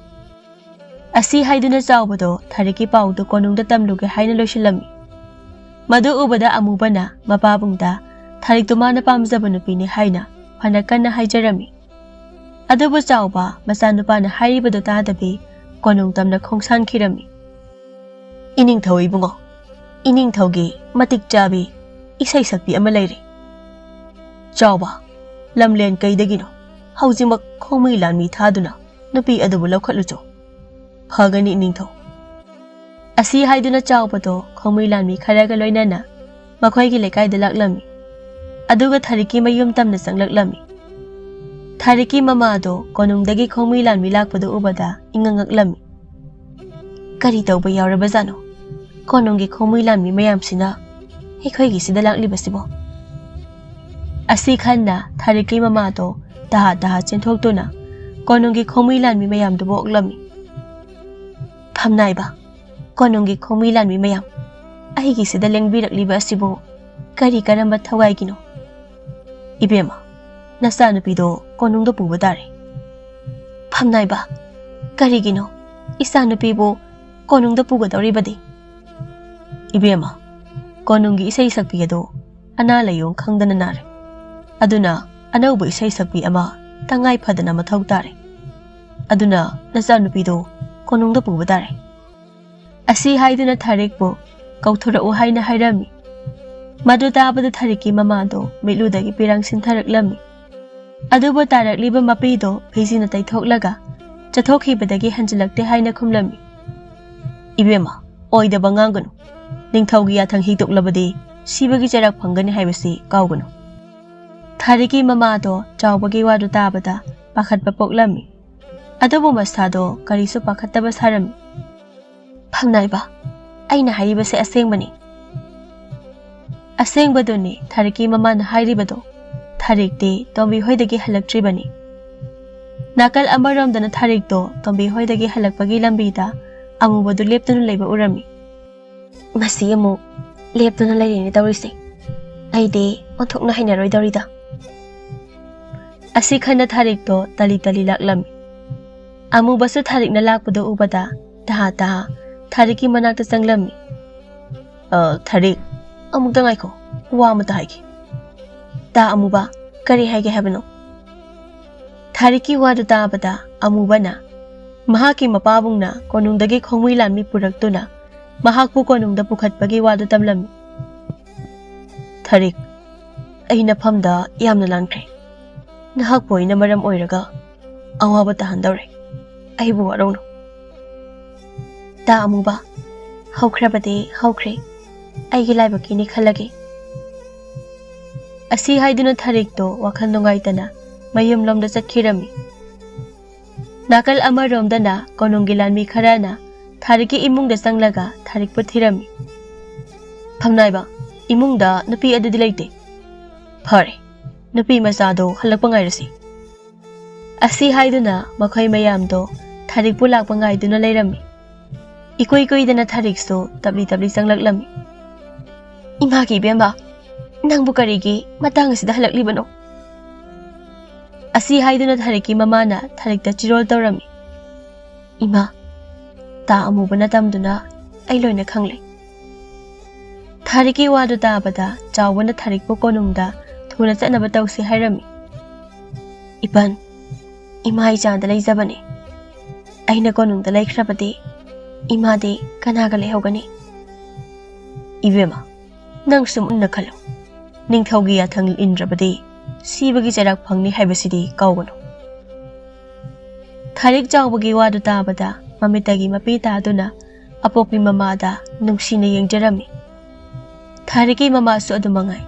ꯑꯁꯤ ꯍꯥꯏꯗꯨꯅ ꯆꯥꯎꯕꯗꯣ ꯊꯥꯔꯤꯛꯀꯤ ꯄꯥꯎꯗꯨ ꯀꯣꯅꯨꯡꯗ ꯇꯝꯂꯨꯒꯦ ꯍꯥꯏꯅ ꯂꯣꯏꯁꯤꯜꯂꯝꯃꯤ꯫ ꯃꯗꯨ ꯎꯕꯗ ꯑꯃꯨꯕꯅ ꯃꯄꯥꯕꯨꯡꯗ ꯊꯥꯔꯤꯛꯇꯨ ꯃꯥꯅ ꯄꯥꯝꯖꯕ ꯅꯨꯄꯤꯅꯤ ꯍꯥꯏꯅ ꯐꯅ ꯀꯟꯅ ꯍꯥꯏꯖꯔꯝꯃꯤ꯫ ꯑꯗꯨꯕꯨ ꯆꯥꯎꯕ ꯃꯆꯥꯅꯨꯄꯥꯅ ꯍꯥꯏꯔꯤꯕꯗꯨ ꯇꯥꯗꯕꯤ ꯀꯣꯅꯨꯡ ꯇꯝꯅ ꯈꯣꯡꯁꯥꯟꯈꯤꯔꯝꯃꯤ꯫ "ꯏꯅꯤꯡꯊꯧ ꯏꯕꯨꯡꯉꯣ, ꯏꯅꯤꯡꯊꯧꯒꯤ ꯃꯇꯤꯛ ꯆꯥꯕꯤ ꯏꯁꯩ ꯁꯛꯄꯤ ꯑꯃ ꯂꯩꯔꯦ꯫ ꯆꯥꯎꯕ, ꯂꯝꯂꯦꯟ ꯀꯩꯗꯒꯤꯅꯣ ꯍꯧꯖꯤꯛꯃꯛ ꯈꯣꯡꯃꯤ ꯂꯥꯟꯃꯤ ꯊꯥꯗꯨꯅ ꯅꯨꯄꯤ ꯑꯗꯨꯕꯨ ꯂꯧꯈꯠꯂꯨꯆꯣ꯫ ꯐꯒꯅꯤ ꯏꯅꯤꯡꯊꯧ꯫" ꯑꯁꯤ ꯍꯥꯏꯗꯨꯅ ꯆꯥꯎꯕꯗꯣ ꯈꯣꯡꯃꯤ ꯂꯥꯟꯃꯤ ꯈꯔꯒ ꯂꯣꯏꯅꯅ ꯃꯈꯣꯏꯒꯤ ꯂꯩꯀꯥꯏꯗ ꯂꯥꯛꯂꯝꯃꯤ꯫ ꯑꯗꯨꯒ ꯊꯥꯔꯤꯛꯀꯤ ꯃꯌꯨꯝ ꯇꯝꯅ ꯆꯪꯂꯛꯂꯝꯃꯤ꯫ ꯊꯥꯔꯤꯛꯀꯤ ꯃꯃꯥꯗꯣ ꯀꯣꯅꯨꯡꯗꯒꯤ ꯈꯣꯡꯃꯤ ꯂꯥꯟꯃꯤ ꯂꯥꯛꯄꯗꯨ ꯎꯕꯗ ꯏꯉꯛ ꯉꯛꯂꯝꯃꯤ꯫ "ꯀꯔꯤ ꯇꯧꯕ ꯌꯥꯎꯔꯕꯖꯥꯠꯅꯣ? ꯀꯣꯅꯨꯡꯒꯤ ꯈꯣꯡꯃꯤ ꯂꯥꯟꯃꯤ ꯃꯌꯥꯝꯁꯤꯅ ꯑꯩꯈꯣꯏꯒꯤꯁꯤꯗ ꯂꯥꯛꯂꯤꯕꯁꯤꯕꯣ?" ꯑꯁꯤ ꯈꯟꯅ ꯊꯥꯔꯤꯛꯀꯤ ꯃꯃꯥꯗꯣ ꯇꯍꯥ ꯇꯍꯥ ꯆꯦꯟꯊꯣꯛꯇꯨꯅ ꯀꯣꯅꯨꯡꯒꯤ ꯈꯣꯡꯃꯤ ꯂꯥꯟꯃꯤ ꯃꯌꯥꯝꯗꯨꯕꯨ ꯑꯣꯛꯂꯝꯃꯤ꯫ ꯐꯝꯅꯥꯏꯕ, ꯀꯣꯅꯨꯡꯒꯤ ꯈꯣꯡꯃꯤ ꯂꯥꯟꯃꯤ ꯃꯌꯥꯝ, ꯑꯩꯒꯤꯁꯤꯗ ꯂꯦꯡꯕꯤꯔꯛꯂꯤꯕ ꯑꯁꯤꯕꯨ ꯀꯔꯤ ꯀꯔꯝꯕ ꯊꯋꯥꯏꯒꯤꯅꯣ? ꯏꯕꯦꯝꯃ, ꯅꯆꯥꯅꯨꯄꯤꯗꯣ ꯀꯣꯅꯨꯡꯗ ꯄꯨꯕ ꯇꯥꯔꯦ꯫ ꯐꯝꯅꯥꯏꯕ, ꯀꯔꯤꯒꯤꯅꯣ ꯏꯆꯥꯅꯨꯄꯤꯕꯨ ꯀꯣꯅꯨꯡꯗ ꯄꯨꯒꯗꯧꯔꯤꯕꯗꯤ? ꯏꯕꯦꯝꯃ, ꯀꯣꯅꯨꯡꯒꯤ ꯏꯁꯩ ꯁꯛꯄꯤ ꯑꯗꯨ ꯑꯅꯥ ꯂꯥꯏꯌꯣꯡ ꯈꯪꯗꯅ ꯅꯥꯔꯦ꯫ ꯑꯗꯨꯅ ꯑꯅꯧꯕ ꯏꯁꯩ ꯁꯛꯄꯤ ꯑꯃ ꯇꯉꯥꯏ ꯐꯗꯅ ꯃꯊꯧ ꯇꯥꯔꯦ꯫ ꯑꯗꯨꯅ ꯅꯆꯥꯅꯨꯄꯤꯗꯨ ꯀꯣꯅꯨꯡꯗ ꯄꯨꯕ ꯇꯥꯔꯦ꯫ ꯑꯁꯤ ꯍꯥꯏꯗꯨꯅ ꯊꯥꯔꯤꯛꯄꯨ ꯀꯧꯊꯣꯔꯛꯎ ꯍꯥꯏꯅ ꯍꯥꯏꯔꯝꯃꯤ꯫ ꯃꯗꯨ ꯇꯥꯕꯗ ꯊꯥꯔꯤꯛꯀꯤ ꯃꯃꯥꯗꯣ ꯃꯤꯠꯂꯨꯗꯒꯤ ꯄꯤꯔꯥꯡ ꯁꯤꯟꯊꯔꯛꯂꯝꯃꯤ꯫ ꯑꯗꯨꯕꯨ ꯇꯥꯔꯛꯂꯤꯕ ꯃꯄꯤꯗꯣ ꯐꯤꯖꯤꯅ ꯇꯩꯊꯣꯛꯂꯒ ꯆꯠꯊꯣꯛꯈꯤꯕꯗꯒꯤ ꯍꯟꯖꯤꯜꯂꯛꯇꯦ ꯍꯥꯏꯅ ꯈꯨꯝꯂꯝꯃꯤ꯫ ꯏꯕꯦꯝꯃ, ꯑꯣꯏꯗꯕ ꯉꯥꯡꯒꯅꯨ꯫ ꯅꯤꯡꯊꯧꯒꯤ ꯌꯥꯊꯪ ꯍꯤꯛꯇꯣꯛꯂꯕꯗꯤ ꯁꯤꯕꯒꯤ ꯆꯩꯔꯥꯛ ꯐꯪꯒꯅꯤ ꯍꯥꯏꯕꯁꯤ ꯀꯥꯎꯒꯅꯨ꯫ ꯊꯥꯔꯤꯛꯀꯤ ꯃꯃꯥꯗꯣ ꯆꯥꯎꯕꯒꯤ ꯋꯥꯗꯨ ꯇꯥꯕꯗ ꯄꯥꯈꯠꯄ ꯄꯣꯛꯂꯝꯃꯤ꯫ ꯑꯗꯨꯕꯨ ꯃꯁꯥꯗꯣ ꯀꯔꯤꯁꯨ ꯄꯥꯈꯠꯇꯕ ꯁꯥꯔꯝꯃꯤ꯫ ꯐꯝꯅꯥꯏꯕ, ꯑꯩꯅ ꯍꯥꯏꯔꯤꯕꯁꯦ ꯑꯁꯦꯡꯕꯅꯤ꯫ ꯑꯁꯦꯡꯕꯗꯨꯅꯤ ꯊꯥꯔꯤꯛꯀꯤ ꯃꯃꯥꯅ ꯍꯥꯏꯔꯤꯕꯗꯣ꯫ ꯊꯥꯔꯤꯛꯇꯤ ꯇꯣꯝꯕꯤ ꯍꯣꯏꯗꯒꯤ ꯍꯜꯂꯛꯇ꯭ꯔꯤꯕꯅꯤ꯫ ꯅꯥꯀꯜ ꯑꯃꯔꯣꯝꯗꯅ ꯊꯥꯔꯤꯛꯇꯣ ꯇꯣꯝꯕꯤ ꯍꯣꯏꯗꯒꯤ ꯍꯜꯂꯛꯄꯒꯤ ꯂꯝꯕꯤꯗ ꯑꯃꯨꯕꯗꯨ ꯂꯦꯞꯇꯨꯅ ꯂꯩꯕ ꯎꯔꯝꯃꯤ꯫ ꯃꯁꯤ ꯑꯃꯨꯛ ꯂꯦꯞꯇꯨꯅ ꯂꯩꯔꯦꯅꯦ ꯇꯧꯔꯤꯁꯦ꯫ ꯑꯩꯗꯤ ꯑꯣꯟꯊꯣꯛꯅ ꯍꯩꯅꯔꯣꯏꯗꯧꯔꯤꯗ꯫ ꯑꯁꯤ ꯈꯟꯅ ꯊꯥꯔꯤꯛꯇꯣ ꯇꯂꯤ ꯇꯂꯤ ꯂꯥꯛꯂꯝꯃꯤ꯫ ꯑꯃꯨꯕꯁꯨ ꯊꯥꯔꯤꯛꯅ ꯂꯥꯛꯄꯗꯨ ꯎꯕꯗ ꯇꯍꯥ ꯇꯍꯥ ꯊꯥꯔꯤꯛꯀꯤ ꯃꯅꯥꯛꯇ ꯆꯪꯂꯝꯃꯤ꯫ "ꯑ, ꯊꯥꯔꯤꯛ, ꯑꯃꯨꯛꯇ ꯉꯥꯏꯈꯣ, ꯋꯥ ꯑꯃꯇ ꯍꯥꯏꯒꯦ꯫" "ꯇꯥ ꯑꯃꯨꯕ, ꯀꯔꯤ ꯍꯥꯏꯒꯦ ꯍꯥꯏꯕꯅꯣ?" ꯊꯥꯔꯤꯛꯀꯤ ꯋꯥꯗꯨ ꯇꯥꯕꯗ ꯑꯃꯨꯕꯅ ꯃꯍꯥꯛꯀꯤ ꯃꯄꯥꯕꯨꯡꯅ ꯀꯣꯅꯨꯡꯗꯒꯤ ꯈꯣꯡꯃꯤ ꯂꯥꯟꯃꯤ ꯄꯨꯔꯛꯇꯨꯅ ꯃꯍꯥꯛꯄꯨ ꯀꯣꯅꯨꯡꯗ ꯄꯨꯈꯠꯄꯒꯤ ꯋꯥꯗꯨ ꯇꯝꯂꯝꯃꯤ꯫ "ꯊꯥꯔꯤꯛ, ꯑꯩ ꯅꯐꯝꯗ ꯌꯥꯝꯅ ꯂꯥꯟꯈ꯭ꯔꯦ꯫ ꯅꯍꯥꯛꯄꯨ ꯑꯩꯅ ꯃꯔꯝ ꯑꯣꯏꯔꯒ ꯑꯋꯥꯕ ꯇꯥꯍꯟꯗꯧꯔꯦ꯫ ꯑꯩꯕꯨ ꯋꯥꯔꯧꯅꯨ꯫" "ꯇꯥ ꯑꯃꯨꯕ, ꯍꯧꯈ꯭ꯔꯕꯗꯤ ꯍꯧꯈ꯭ꯔꯦ꯫ ꯑꯩꯒꯤ ꯂꯥꯏꯕꯛꯀꯤꯅꯤ ꯈꯜꯂꯒꯦ꯫" ꯑꯁꯤ ꯍꯥꯏꯗꯨꯅ ꯊꯥꯔꯤꯛꯇꯣ ꯋꯥꯈꯜ ꯅꯨꯡꯉꯥꯏꯇꯅ ꯃꯌꯨꯝꯂꯣꯝꯗ ꯆꯠꯈꯤꯔꯝꯃꯤ꯫ ꯅꯥꯀꯜ ꯑꯃꯔꯣꯝꯗꯅ ꯀꯣꯅꯨꯡꯒꯤ ꯂꯥꯟꯃꯤ ꯈꯔꯅ ꯊꯥꯔꯤꯛꯀꯤ ꯏꯃꯨꯡꯗ ꯆꯪꯂꯒ ꯊꯥꯔꯤꯛꯄꯨ ꯊꯤꯔꯝꯃꯤ꯫ "ꯐꯝꯅꯥꯏꯕ, ꯏꯃꯨꯡꯗ ꯅꯨꯄꯤ ꯑꯗꯨꯗꯤ ꯂꯩꯇꯦ꯫" "ꯐꯔꯦ, ꯅꯨꯄꯤ ꯃꯆꯥꯗꯣ ꯍꯜꯂꯛꯄ ꯉꯥꯏꯔꯁꯤ꯫" ꯑꯁꯤ ꯍꯥꯏꯗꯨꯅ ꯃꯈꯣꯏ ꯃꯌꯥꯝꯗꯣ ꯊꯥꯔꯤꯛꯄꯨ ꯂꯥꯛꯄ ꯉꯥꯏꯗꯨꯅ ꯂꯩꯔꯝꯃꯤ꯫ ꯏꯀꯨꯏ ꯀꯨꯏꯗꯅ ꯊꯥꯔꯤꯛꯁꯨ ꯇꯞꯂꯤ ꯇꯞꯂꯤ ꯆꯪꯂꯛꯂꯝꯃꯤ꯫ "ꯏꯃꯥꯒꯤ ꯏꯕꯦꯝꯃ, ꯅꯪꯕꯨ ꯀꯔꯤꯒꯤ ꯃꯇꯥꯡ ꯑꯁꯤꯗ ꯍꯜꯂꯛꯂꯤꯕꯅꯣ?" ꯑꯁꯤ ꯍꯥꯏꯗꯨꯅ ꯊꯥꯔꯤꯛꯀꯤ ꯃꯃꯥꯅ ꯊꯥꯔꯤꯛꯇ ꯆꯤꯔꯣꯜ ꯇꯧꯔꯝꯃꯤ꯫ "ꯏꯃꯥ, ꯇꯥ ꯑꯃꯨꯕꯅ ꯇꯝꯗꯨꯅ ꯑꯩ ꯂꯣꯏꯅ ꯈꯪꯂꯦ꯫" ꯊꯥꯔꯤꯛꯀꯤ ꯋꯥꯗꯨ ꯇꯥꯕꯗ ꯆꯥꯎꯕꯅ ꯊꯥꯔꯤꯛꯄꯨ ꯀꯣꯅꯨꯡꯗ ꯊꯨꯅ ꯆꯠꯅꯕ ꯇꯧꯁꯤ ꯍꯥꯏꯔꯝꯃꯤ꯫ "ꯏꯄꯟ, ꯏꯃꯥ ꯏꯆꯥꯗ ꯂꯩꯖꯕꯅꯤ꯫ ꯑꯩꯅ ꯀꯣꯅꯨꯡꯗ ꯂꯩꯈ꯭ꯔꯕꯗꯤ ꯏꯃꯥꯗꯤ ꯀꯅꯥꯒ ꯂꯩꯍꯧꯒꯅꯤ?" "ꯏꯕꯦꯝꯃ, ꯅꯪꯁꯨ ꯃꯨꯟꯅ ꯈꯜꯂꯨ꯫ ꯅꯤꯡꯊꯧꯒꯤ ꯌꯥꯊꯪ ꯏꯟꯗ꯭ꯔꯕꯗꯤ ꯁꯤꯕꯒꯤ ꯆꯩꯔꯥꯛ ꯐꯪꯅꯤ ꯍꯥꯏꯕꯁꯤꯗꯤ ꯀꯥꯎꯒꯅꯨ꯫" ꯊꯥꯔꯤꯛ ꯆꯥꯎꯕꯒꯤ ꯋꯥꯗꯨ ꯇꯥꯕꯗ ꯃꯃꯤꯠꯇꯒꯤ ꯃꯄꯤ ꯇꯥꯗꯨꯅ ꯑꯄꯣꯛꯄꯤ ꯃꯃꯥꯗ ꯅꯨꯡꯁꯤꯅ ꯌꯦꯡꯖꯔꯝꯃꯤ꯫ ꯊꯥꯔꯤꯛꯀꯤ ꯃꯃꯥꯁꯨ ꯑꯗꯨꯃꯉꯥꯏ꯫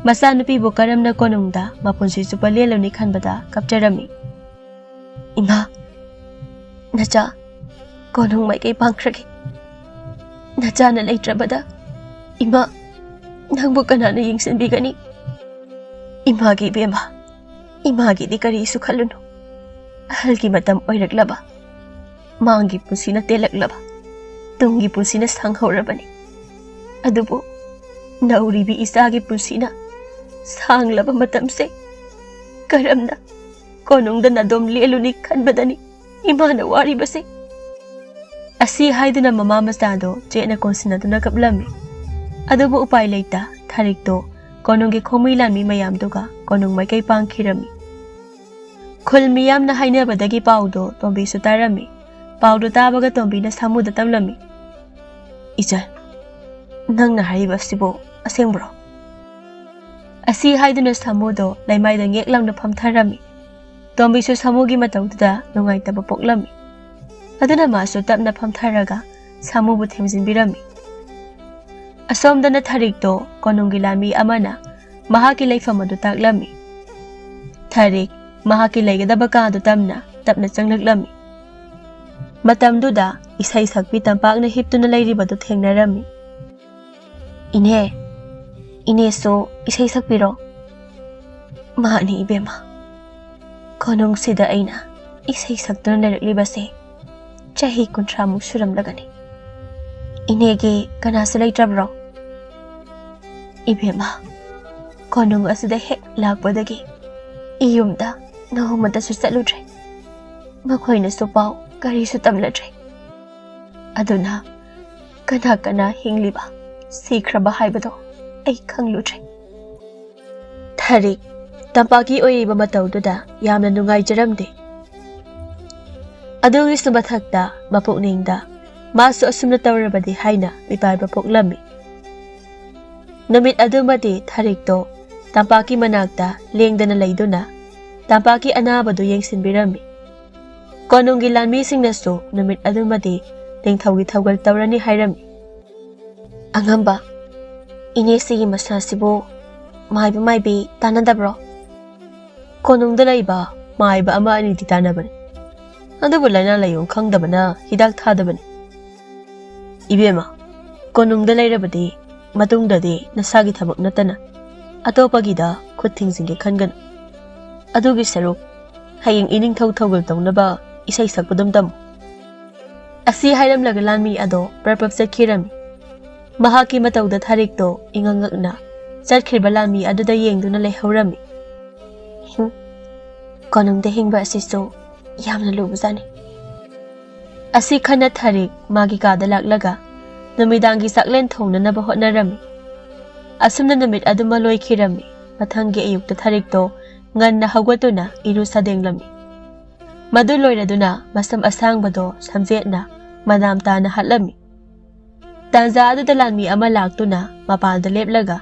ꯃꯆꯥꯅꯨꯄꯤꯕꯨ ꯀꯔꯝꯅ ꯀꯣꯅꯨꯡꯗ ꯃꯄꯨꯟꯁꯤ ꯆꯨꯞꯄ ꯂꯦꯜꯂꯨꯅꯤ ꯈꯟꯕꯗ ꯀꯞꯆꯔꯝꯃꯤ꯫ "ꯏꯃꯥ, ꯅꯆꯥ ꯀꯣꯅꯨꯡ ꯃꯥꯏꯀꯩ ꯄꯥꯡꯈ꯭ꯔꯒꯦ꯫ ꯅꯆꯥꯅ ꯂꯩꯇ꯭ꯔꯕꯗ ꯏꯃꯥ, ꯅꯪꯕꯨ ꯀꯅꯥꯅ ꯌꯦꯡꯁꯤꯟꯕꯤꯒꯅꯤ? ꯏꯃꯥꯒꯤ ꯏꯕꯦꯝꯃ, ꯏꯃꯥꯒꯤꯗꯤ ꯀꯔꯤꯁꯨ ꯈꯜꯂꯨꯅꯨ꯫ ꯑꯍꯜꯒꯤ ꯃꯇꯝ ꯑꯣꯏꯔꯛꯂꯕ, ꯃꯥꯡꯒꯤ ꯄꯨꯟꯁꯤꯅ ꯇꯦꯜꯂꯛꯂꯕ, ꯇꯨꯡꯒꯤ ꯄꯨꯟꯁꯤꯅ ꯁꯥꯡꯍꯧꯔꯕꯅꯤ꯫ ꯑꯗꯨꯕꯨ ꯅꯧꯔꯤꯕꯤ ꯏꯆꯥꯒꯤ ꯄꯨꯟꯁꯤꯅ ꯁꯥꯡꯂꯕ ꯃꯇꯝꯁꯦ ꯀꯔꯝꯅ ꯀꯣꯅꯨꯡꯗ ꯅꯥꯗꯣꯝ ꯂꯦꯜꯂꯨꯅꯤ ꯈꯟꯕꯗꯅꯤ ꯏꯃꯥꯅ ꯋꯥꯔꯤꯕꯁꯦ꯫" ꯑꯁꯤ ꯍꯥꯏꯗꯨꯅ ꯃꯃꯥ ꯃꯆꯥꯗꯣ ꯆꯦꯠꯅ ꯀꯣꯟꯁꯤꯟꯅꯗꯨꯅ ꯀꯞꯂꯝꯃꯤ꯫ ꯑꯗꯨꯕꯨ ꯎꯄꯥꯏ ꯂꯩꯇ ꯊꯥꯔꯤꯛꯇꯣ ꯀꯣꯅꯨꯡꯒꯤ ꯈꯣꯡꯃꯤ ꯂꯥꯟꯃꯤ ꯃꯌꯥꯝꯗꯨꯒ ꯀꯣꯅꯨꯡ ꯃꯥꯏꯀꯩ ꯄꯥꯡꯈꯤꯔꯝꯃꯤ꯫ ꯈꯨꯜ ꯃꯤꯌꯥꯝꯅ ꯍꯥꯏꯅꯕꯗꯒꯤ ꯄꯥꯎꯗꯣ ꯇꯣꯝꯕꯤꯁꯨ ꯇꯥꯔꯝꯃꯤ꯫ ꯄꯥꯎꯗꯣ ꯇꯥꯕꯒ ꯇꯣꯝꯕꯤꯅ ꯁꯥꯃꯨꯗ ꯇꯝꯂꯝꯃꯤ꯫ "ꯏꯆꯟ, ꯅꯪꯅ ꯍꯥꯏꯔꯤꯕ ꯑꯁꯤꯕꯨ ꯑꯁꯦꯡꯕ꯭ꯔꯣ?" ꯑꯁꯤ ꯍꯥꯏꯗꯨꯅ ꯁꯥꯃꯨꯗꯣ ꯂꯩꯃꯥꯏꯗ ꯉꯦꯛ ꯂꯥꯎꯅ ꯐꯝꯊꯔꯝꯃꯤ꯫ ꯇꯣꯝꯕꯤꯁꯨ ꯁꯥꯃꯨꯒꯤ ꯃꯇꯧꯗꯨꯗ ꯅꯨꯡꯉꯥꯏꯇꯕ ꯄꯣꯛꯂꯝꯃꯤ꯫ ꯑꯗꯨꯅ ꯃꯥꯁꯨ ꯇꯞꯅ ꯐꯝꯊꯔꯒ ꯁꯥꯃꯨꯕꯨ ꯊꯦꯝꯖꯤꯟꯕꯤꯔꯝꯃꯤ꯫ ꯑꯁꯣꯝꯗꯅ ꯊꯥꯔꯤꯛꯇꯣ ꯀꯣꯅꯨꯡꯒꯤ ꯂꯥꯟꯃꯤ ꯑꯃꯅ ꯃꯍꯥꯛꯀꯤ ꯂꯩꯐꯝ ꯑꯗꯨ ꯇꯥꯛꯂꯝꯃꯤ꯫ ꯊꯥꯔꯤꯛ ꯃꯍꯥꯛꯀꯤ ꯂꯩꯒꯗꯕ ꯀꯥꯗꯨ ꯇꯝꯅ ꯇꯞꯅ ꯆꯪꯂꯛꯂꯝꯃꯤ꯫ ꯃꯇꯝꯗꯨꯗ ꯏꯁꯩ ꯁꯛꯄꯤ ꯇꯝꯄꯥꯛꯅ ꯍꯤꯞꯇꯨꯅ ꯂꯩꯔꯤꯕꯗꯨ ꯊꯦꯡꯅꯔꯝꯃꯤ꯫ "ꯏꯅꯦ, ꯏꯅꯦꯁꯨ ꯏꯁꯩ ꯁꯛꯄꯤꯔꯣ?" "ꯃꯥꯅꯤ ꯏꯕꯦꯝꯃ꯫" ꯀꯣꯅꯨꯡꯁꯤꯗ ꯑꯩꯅ ꯏꯁꯩ ꯁꯛꯇꯨꯅ ꯂꯩꯔꯛꯂꯤꯕꯁꯦ ꯆꯍꯤ ꯀꯨꯟꯊ꯭ꯔꯥꯃꯨꯛ ꯁꯨꯔꯝꯂꯒꯅꯤ꯫ ꯏꯅꯦꯒꯤ ꯀꯅꯥꯁꯨ ꯂꯩꯇ꯭ꯔꯕ꯭ꯔꯣ? ꯏꯕꯦꯝꯃ, ꯀꯣꯅꯨꯡ ꯑꯁꯤꯗ ꯍꯦꯛ ꯂꯥꯛꯄꯗꯒꯤ ꯏꯌꯨꯝꯗ ꯅꯣꯡꯃꯇꯁꯨ ꯆꯠꯂꯨꯗ꯭ꯔꯦ꯫ ꯃꯈꯣꯏꯅꯁꯨ ꯄꯥꯎ ꯀꯔꯤꯁꯨ ꯇꯝꯂꯗ꯭ꯔꯦ꯫ ꯑꯗꯨꯅ ꯀꯅꯥ ꯀꯅꯥ ꯍꯤꯡꯂꯤꯕ, ꯁꯤꯈ꯭ꯔꯕ ꯍꯥꯏꯕꯗꯣ ꯑꯩ ꯈꯪꯂꯨꯗ꯭ꯔꯦ꯫ ꯊꯥꯔꯤꯛ, ꯇꯝꯄꯥꯛꯀꯤ ꯑꯣꯏꯔꯤꯕ ꯃꯇꯧꯗꯨꯗ ꯌꯥꯝꯅ ꯅꯨꯡꯉꯥꯏꯖꯔꯝꯗꯦ꯫ ꯑꯗꯨꯒꯤꯁꯨ ꯃꯊꯛꯇ ꯃꯄꯨꯛꯅꯤꯡꯗ ꯃꯥꯁꯨ ꯑꯁꯨꯝꯅ ꯇꯧꯔꯕꯗꯤ ꯍꯥꯏꯅ ꯃꯤꯄꯥꯏꯕ ꯄꯣꯛꯂꯝꯃꯤ꯫ ꯅꯨꯃꯤꯠ ꯑꯗꯨꯃꯗꯤ ꯊꯥꯔꯤꯛꯇꯣ ꯇꯝꯄꯥꯛꯀꯤ ꯃꯅꯥꯛꯇ ꯂꯦꯡꯗꯅ ꯂꯩꯗꯨꯅ ꯇꯝꯄꯥꯛꯀꯤ ꯑꯅꯥꯕꯗꯨ ꯌꯦꯡꯁꯤꯟꯕꯤꯔꯝꯃꯤ꯫ ꯀꯣꯅꯨꯡꯒꯤ ꯂꯥꯟꯃꯤꯁꯤꯡꯅꯁꯨ ꯅꯨꯃꯤꯠ ꯑꯗꯨꯃꯗꯤ ꯅꯤꯡꯊꯧꯒꯤ ꯊꯧꯒꯜ ꯇꯧꯔꯅꯤ ꯍꯥꯏꯔꯝꯃꯤ꯫ ꯑꯉꯝꯕ, ꯏꯅꯦꯁꯤꯒꯤ ꯃꯁꯥꯁꯤꯕꯨ ꯃꯥꯏꯕ ꯃꯥꯏꯕꯤ ꯇꯥꯟꯅꯗꯕ꯭ꯔꯣ? ꯀꯣꯅꯨꯡꯗ ꯂꯩꯕ ꯃꯥꯏꯕ ꯑꯃ ꯑꯅꯤꯗꯤ ꯇꯥꯟꯅꯕꯅꯤ꯫ ꯑꯗꯨꯕꯨ ꯂꯥꯏꯅꯥ ꯂꯥꯏꯌꯣꯡ ꯈꯪꯗꯕꯅ ꯍꯤꯗꯥꯛ ꯊꯥꯗꯕꯅꯤ꯫ ꯏꯕꯦꯝꯃ, ꯀꯣꯅꯨꯡꯗ ꯂꯩꯔꯕꯗꯤ ꯃꯇꯨꯡꯗꯗꯤ ꯅꯁꯥꯒꯤ ꯊꯕꯛ ꯅꯠꯇꯅ ꯑꯇꯣꯞꯄꯒꯤꯗ ꯈꯨꯠ ꯊꯤꯡꯖꯤꯟꯒꯦ ꯈꯟꯒꯅꯨ꯫ ꯑꯗꯨꯒꯤ ꯁꯔꯨꯛ ꯍꯌꯦꯡ ꯏꯅꯤꯡꯊꯧ ꯊꯧꯒꯜ ꯇꯧꯅꯕ ꯏꯁꯩ ꯁꯛꯄꯗꯨꯝ ꯇꯝꯃꯨ꯫ ꯑꯁꯤ ꯍꯥꯏꯔꯝꯂꯒ ꯂꯥꯟꯃꯤ ꯑꯗꯣ ꯄ꯭ꯔꯞ ꯄ꯭ꯔꯞ ꯆꯠꯈꯤꯔꯝꯃꯤ꯫ ꯃꯍꯥꯛꯀꯤ ꯃꯇꯧꯗ ꯊꯥꯔꯤꯛꯇꯣ ꯏꯉꯛ ꯉꯛꯅ ꯆꯠꯈ꯭ꯔꯤꯕ ꯂꯥꯟꯃꯤ ꯑꯗꯨꯗ ꯌꯦꯡꯗꯨꯅ ꯂꯩꯍꯧꯔꯝꯃꯤ꯫ ꯍꯨꯝ, ꯀꯣꯅꯨꯡꯗ ꯍꯤꯡꯕ ꯑꯁꯤꯁꯨ ꯌꯥꯝꯅ ꯂꯨꯕꯖꯥꯠꯅꯤ꯫ ꯑꯁꯤ ꯈꯟꯅ ꯊꯥꯔꯤꯛ ꯃꯥꯒꯤ ꯀꯥꯗ ꯂꯥꯛꯂꯒ ꯅꯨꯃꯤꯗꯥꯡꯒꯤ ꯆꯥꯛꯂꯦꯟ ꯊꯣꯡꯅꯅꯕ ꯍꯣꯠꯅꯔꯝꯃꯤ꯫ ꯑꯁꯨꯝꯅ ꯅꯨꯃꯤꯠ ꯑꯗꯨꯃ ꯂꯣꯏꯈꯤꯔꯝꯃꯤ꯫ ꯃꯊꯪꯒꯤ ꯑꯌꯨꯛꯇ ꯊꯥꯔꯤꯛꯇꯣ ꯉꯟꯅ ꯍꯧꯒꯠꯇꯨꯅ ꯏꯔꯨ ꯁꯥꯗꯦꯡꯂꯝꯃꯤ꯫ ꯃꯗꯨ ꯂꯣꯏꯔꯗꯨꯅ ꯃꯁꯝ ꯑꯁꯥꯡꯕꯗꯣ ꯁꯝꯖꯦꯠꯅ ꯃꯅꯥꯝ ꯇꯥꯅ ꯍꯥꯠꯂꯝꯃꯤ꯫ ꯇꯥꯟꯖꯥ ꯑꯗꯨꯗ ꯂꯥꯟꯃꯤ ꯑꯃ ꯂꯥꯛꯇꯨꯅ ꯃꯄꯥꯟꯗ ꯂꯦꯞꯂꯒ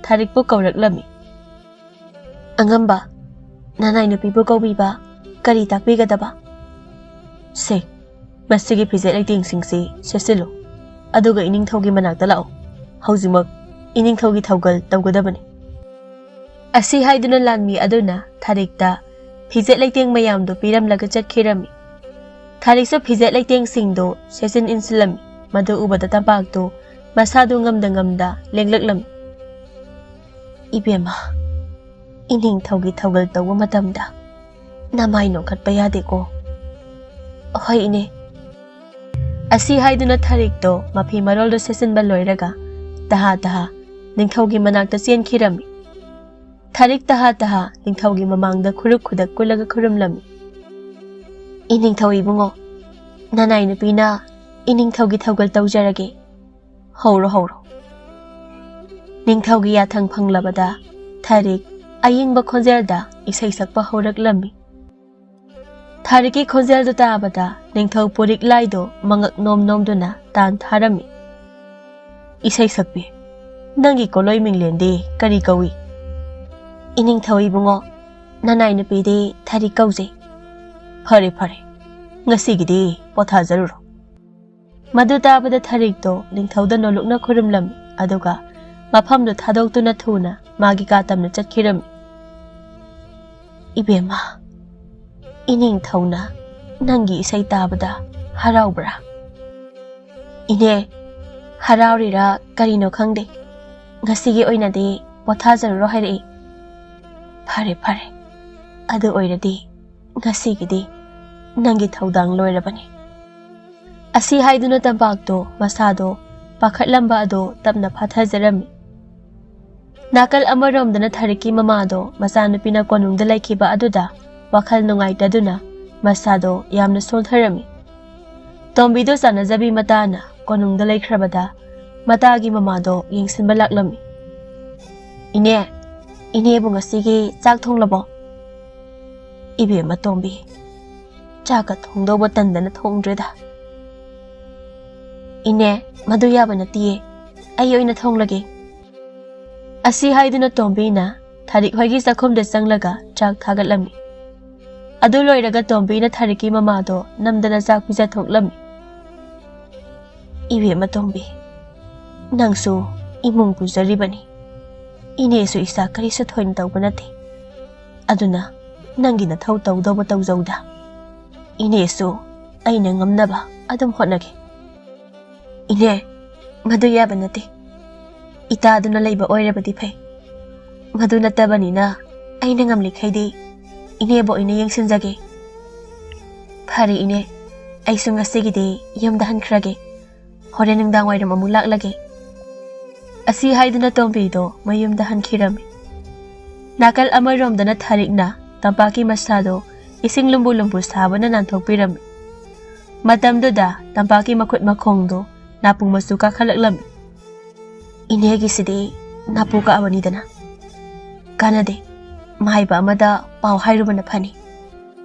ꯊꯥꯔꯤꯛꯄꯨ ꯀꯧꯔꯛꯂꯝꯃꯤ꯫ "ꯑꯉꯝꯕ, ꯅꯅꯥꯏ ꯅꯨꯄꯤꯕꯨ ꯀꯧꯕꯤꯕ ꯀꯔꯤ ꯇꯥꯛꯄꯤꯒꯗꯕ?" "ꯁꯦ, ꯃꯁꯤꯒꯤ ꯐꯤꯖꯦꯠ ꯂꯩꯇꯦꯡꯁꯤꯡꯁꯤ ꯁꯦꯠꯆꯤꯜꯂꯨ, ꯑꯗꯨꯒ ꯏꯅꯤꯡꯊꯧꯒꯤ ꯃꯅꯥꯛꯇ ꯂꯥꯛꯎ꯫ ꯍꯧꯖꯤꯛꯃꯛ ꯏꯅꯤꯡꯊꯧꯒꯤ ꯊꯧꯒꯜ ꯇꯧꯒꯗꯕꯅꯤ꯫" ꯑꯁꯤ ꯍꯥꯏꯗꯨꯅ ꯂꯥꯟꯃꯤ ꯑꯗꯨꯅ ꯊꯥꯔꯤꯛꯇ ꯐꯤꯖꯦꯠ ꯂꯩꯇꯦꯡ ꯃꯌꯥꯝꯗꯨ ꯄꯤꯔꯝꯂꯒ ꯆꯠꯈꯤꯔꯝꯃꯤ꯫ ꯊꯥꯔꯤꯛꯁꯨ ꯐꯤꯖꯦꯠ ꯂꯩꯇꯦꯡꯁꯤꯡꯗꯨ ꯁꯦꯠꯆꯤꯟ ꯏꯟꯁꯤꯜꯂꯝꯃꯤ꯫ ꯃꯗꯨ ꯎꯕꯗ ꯇꯝꯄꯥꯛꯇꯨ ꯃꯁꯥꯗꯨ ꯉꯝꯗ ꯉꯝꯗ ꯂꯦꯡꯂꯛꯂꯝꯃꯤ꯫ "ꯏꯕꯦꯝꯃ, ꯏꯅꯤꯡꯊꯧꯒꯤ ꯊꯧꯒꯜ ꯇꯧꯕ ꯃꯇꯝꯗ ꯅꯃꯥꯏ ꯅꯣꯛꯈꯠꯄ ꯌꯥꯗꯦꯀꯣ꯫ ꯍꯣꯏ ꯏꯅꯦ꯫ ꯑꯁꯤ ꯍꯥꯏꯗꯨꯅ ꯊꯥꯔꯤꯛꯇꯣ ꯃꯐꯤ ꯃꯔꯣꯜꯗꯣ ꯁꯦꯠꯆꯤꯟꯕ ꯂꯣꯏꯔꯒ ꯇꯍꯥ ꯇꯍꯥ ꯅꯤꯡꯊꯧꯒꯤ ꯃꯅꯥꯛꯇ ꯆꯦꯟꯈꯤꯔꯝꯃꯤ꯫ ꯊꯥꯔꯤꯛ ꯇꯍꯥ ꯇꯍꯥ ꯅꯤꯡꯊꯧꯒꯤ ꯃꯃꯥꯡꯗ ꯈꯨꯔꯨꯛ ꯈꯨꯗꯛ ꯀꯨꯜꯂꯒ ꯈꯨꯔꯨꯝꯂꯝꯃꯤ꯫ "ꯏꯅꯤꯡꯊꯧ ꯏꯕꯨꯡꯉꯣ, ꯅꯅꯥꯏ ꯅꯨꯄꯤꯅ ꯏꯅꯤꯡꯊꯧꯒꯤ ꯊꯧꯒꯜ ꯇꯧꯖꯔꯒꯦ꯫ ꯍꯧꯔꯣ, ꯍꯧꯔꯣ꯫" ꯅꯤꯡꯊꯧꯒꯤ ꯌꯥꯊꯪ ꯐꯪꯂꯕꯗ ꯊꯥꯔꯤꯛ ꯑꯌꯤꯡꯕ ꯈꯣꯟꯖꯦꯜꯗ ꯏꯁꯩ ꯁꯛꯄ ꯍꯧꯔꯛꯂꯝꯃꯤ꯫ ꯊꯥꯔꯤꯛꯀꯤ ꯈꯣꯟꯖꯦꯜꯗꯨ ꯇꯥꯕꯗ ꯅꯤꯡꯊꯧ ꯄꯨꯔꯤꯛ ꯂꯥꯏꯗꯣ ꯃꯉꯛ ꯅꯣꯝ ꯅꯣꯝꯗꯨꯅ ꯇꯥꯟ ꯊꯥꯔꯝꯃꯤ꯫ "ꯏꯁꯩ ꯁꯛꯄꯤ, ꯅꯪꯒꯤ ꯀꯣꯂꯣꯏ ꯃꯤꯡꯂꯦꯟꯗꯤ ꯀꯔꯤ ꯀꯧꯏ?" "ꯏꯅꯤꯡꯊꯧ ꯏꯕꯨꯡꯉꯣ, ꯅꯅꯥꯏ ꯅꯨꯄꯤꯗꯤ ꯊꯥꯔꯤꯛ ꯀꯧꯖꯩ꯫" "ꯐꯔꯦ, ꯐꯔꯦ, ꯉꯁꯤꯒꯤꯗꯤ ꯄꯣꯊꯥꯖꯔꯨꯔꯣ꯫" ꯃꯗꯨ ꯇꯥꯕꯗ ꯊꯥꯔꯤꯛꯇꯣ ꯅꯤꯡꯊꯧꯗ ꯅꯣꯂꯨꯛꯅ ꯈꯨꯔꯨꯝꯂꯝꯃꯤ, ꯑꯗꯨꯒ ꯃꯐꯝꯗꯨ ꯊꯥꯗꯣꯛꯇꯨꯅ ꯊꯨꯅ ꯃꯥꯒꯤ ꯀꯥ ꯇꯝꯅ ꯆꯠꯈꯤꯔꯝꯃꯤ꯫ "ꯏꯕꯦꯝꯃ, ꯏꯅꯤꯡꯊꯧꯅ ꯅꯪꯒꯤ ꯏꯁꯩ ꯇꯥꯕꯗ ꯍꯔꯥꯎꯕ꯭ꯔꯥ?" "ꯏꯅꯦ, ꯍꯔꯥꯎꯔꯤꯔꯥ ꯀꯔꯤꯅꯣ ꯈꯪꯗꯦ, ꯉꯁꯤꯒꯤ ꯑꯣꯏꯅꯗꯤ ꯄꯣꯊꯥꯖꯔꯨꯔꯣ ꯍꯥꯏꯔꯛꯏ꯫" "ꯐꯔꯦ, ꯐꯔꯦ, ꯑꯗꯨ ꯑꯣꯏꯔꯗꯤ ꯉꯁꯤꯒꯤꯗꯤ ꯅꯪꯒꯤ ꯊꯧꯗꯥꯡ ꯂꯣꯏꯔꯕꯅꯤ꯫" ꯑꯁꯤ ꯍꯥꯏꯗꯨꯅ ꯇꯝꯄꯥꯛꯇꯣ ꯃꯁꯥꯗꯣ ꯄꯥꯈꯠꯂꯝꯕ ꯑꯗꯣ ꯇꯞꯅ ꯐꯥꯊꯖꯔꯝꯃꯤ꯫ ꯅꯥꯀꯜ ꯑꯃꯔꯣꯝꯗꯅ ꯊꯥꯔꯤꯛꯀꯤ ꯃꯃꯥꯗꯣ ꯃꯆꯥꯅꯨꯄꯤꯅ ꯀꯣꯅꯨꯡꯗ ꯂꯩꯈꯤꯕ ꯑꯗꯨꯗ ꯋꯥꯈꯜ ꯅꯨꯡꯉꯥꯏꯇꯗꯨꯅ ꯃꯁꯥꯗꯣ ꯌꯥꯝꯅ ꯁꯣꯟꯊꯔꯝꯃꯤ꯫ ꯇꯣꯝꯕꯤꯗꯣ ꯆꯥꯟꯅꯖꯕꯤ ꯃꯇꯥꯅ ꯀꯣꯅꯨꯡꯗ ꯂꯩꯈ꯭ꯔꯕꯗ ꯃꯇꯥꯒꯤ ꯃꯃꯥꯗꯣ ꯌꯦꯡꯁꯤꯟꯕ ꯂꯥꯛꯂꯝꯃꯤ꯫ "ꯏꯅꯦ, ꯏꯅꯦꯕꯨ ꯉꯁꯤꯒꯤ ꯆꯥꯛ ꯊꯣꯡꯂꯕꯣ?" "ꯏꯕꯦꯝꯃ ꯇꯣꯝꯕꯤ, ꯆꯥꯛꯀ ꯊꯣꯡꯗꯧꯕ ꯇꯟꯗꯅ ꯊꯣꯡꯗ꯭ꯔꯦꯗ꯫" "ꯏꯅꯦ, ꯃꯗꯨ ꯌꯥꯕ ꯅꯠꯇꯤꯌꯦ, ꯑꯩ ꯑꯣꯏꯅ ꯊꯣꯡꯂꯒꯦ꯫" ꯑꯁꯤ ꯍꯥꯏꯗꯨꯅ ꯇꯣꯝꯕꯤꯅ ꯊꯥꯔꯤꯛ ꯍꯣꯏꯒꯤ ꯆꯥꯛꯈꯨꯝꯗ ꯆꯪꯂꯒ ꯆꯥꯛ ꯊꯥꯒꯠꯂꯝꯃꯤ꯫ ꯑꯗꯨ ꯂꯣꯏꯔꯒ ꯇꯣꯝꯕꯤꯅ ꯊꯥꯔꯤꯛꯀꯤ ꯃꯃꯥꯗꯣ ꯅꯝꯗꯅ ꯆꯥꯛ ꯄꯤꯖꯊꯣꯛꯂꯝꯃꯤ꯫ "ꯏꯕꯦꯝꯃ ꯇꯣꯝꯕꯤ, ꯅꯪꯁꯨ ꯏꯃꯨꯡ ꯄꯨꯖꯔꯤꯕꯅꯤ꯫ ꯏꯅꯦꯁꯨ ꯏꯆꯥ ꯀꯔꯤꯁꯨ ꯊꯣꯏꯅ ꯇꯧꯕ ꯅꯠꯇꯦ꯫ ꯑꯗꯨꯅ ꯅꯪꯒꯤ ꯅꯊꯧ ꯇꯧꯗꯧꯕ ꯇꯧꯖꯧꯗ꯫ ꯏꯅꯦꯁꯨ ꯑꯩꯅ ꯉꯝꯅꯕ ꯑꯗꯨꯝ ꯍꯣꯠꯅꯒꯦ꯫" "ꯏꯅꯦ, ꯃꯗꯨ ꯌꯥꯕ ꯅꯠꯇꯦ꯫ ꯏꯇꯥꯗꯨꯅ ꯂꯩꯕ ꯑꯣꯏꯔꯕꯗꯤ ꯐꯩ꯫ ꯃꯗꯨ ꯅꯠꯇꯕꯅꯤꯅ ꯑꯩꯅ ꯉꯝꯂꯤꯈꯩꯗꯤ ꯏꯅꯦꯕꯨ ꯑꯩꯅ ꯌꯦꯡꯁꯤꯟꯖꯒꯦ꯫ ꯐꯔꯦ ꯏꯅꯦ, ꯑꯩꯁꯨ ꯉꯁꯤꯒꯤꯗꯤ ꯌꯨꯝꯗ ꯍꯟꯈ꯭ꯔꯒꯦ꯫ ꯍꯣꯔꯦꯟ ꯅꯨꯡꯗꯥꯡ ꯋꯥꯏꯔꯝ ꯑꯃꯨꯛ ꯂꯥꯛꯂꯒꯦ꯫ ꯑꯁꯤ ꯍꯥꯏꯗꯨꯅ ꯇꯣꯝꯕꯤꯗꯣ ꯃꯌꯨꯝꯗ ꯍꯟꯈꯤꯔꯝꯃꯤ꯫ ꯅꯥꯀꯜ ꯑꯃꯔꯣꯝꯗꯅ ꯊꯥꯔꯤꯛꯅ ꯇꯝꯄꯥꯛꯀꯤ ꯃꯁꯥꯗꯣ ꯏꯁꯤꯡ ꯂꯨꯝꯕꯨ ꯂꯨꯝꯕꯨ ꯁꯥꯕꯅ ꯅꯥꯟꯊꯣꯛꯄꯤꯔꯝꯃꯤ꯫ ꯃꯇꯝꯗꯨꯗ ꯇꯝꯄꯥꯛꯀꯤ ꯃꯈꯨꯠ ꯃꯈꯣꯡꯗꯣ ꯅꯥꯄꯨ ꯃꯆꯨ ꯀꯥꯈꯠꯂꯛꯂꯝꯃꯤ꯫ "ꯏꯅꯦꯒꯤꯁꯤꯗꯤ ꯅꯥꯄꯨ ꯀꯛꯑꯕꯅꯤꯗꯅ꯫ ꯀꯥꯟꯅꯗꯦ, ꯃꯥꯏꯕ ꯑꯃꯗ ꯄꯥꯎ ꯍꯥꯏꯔꯨꯕꯅ ꯐꯅꯤ"꯫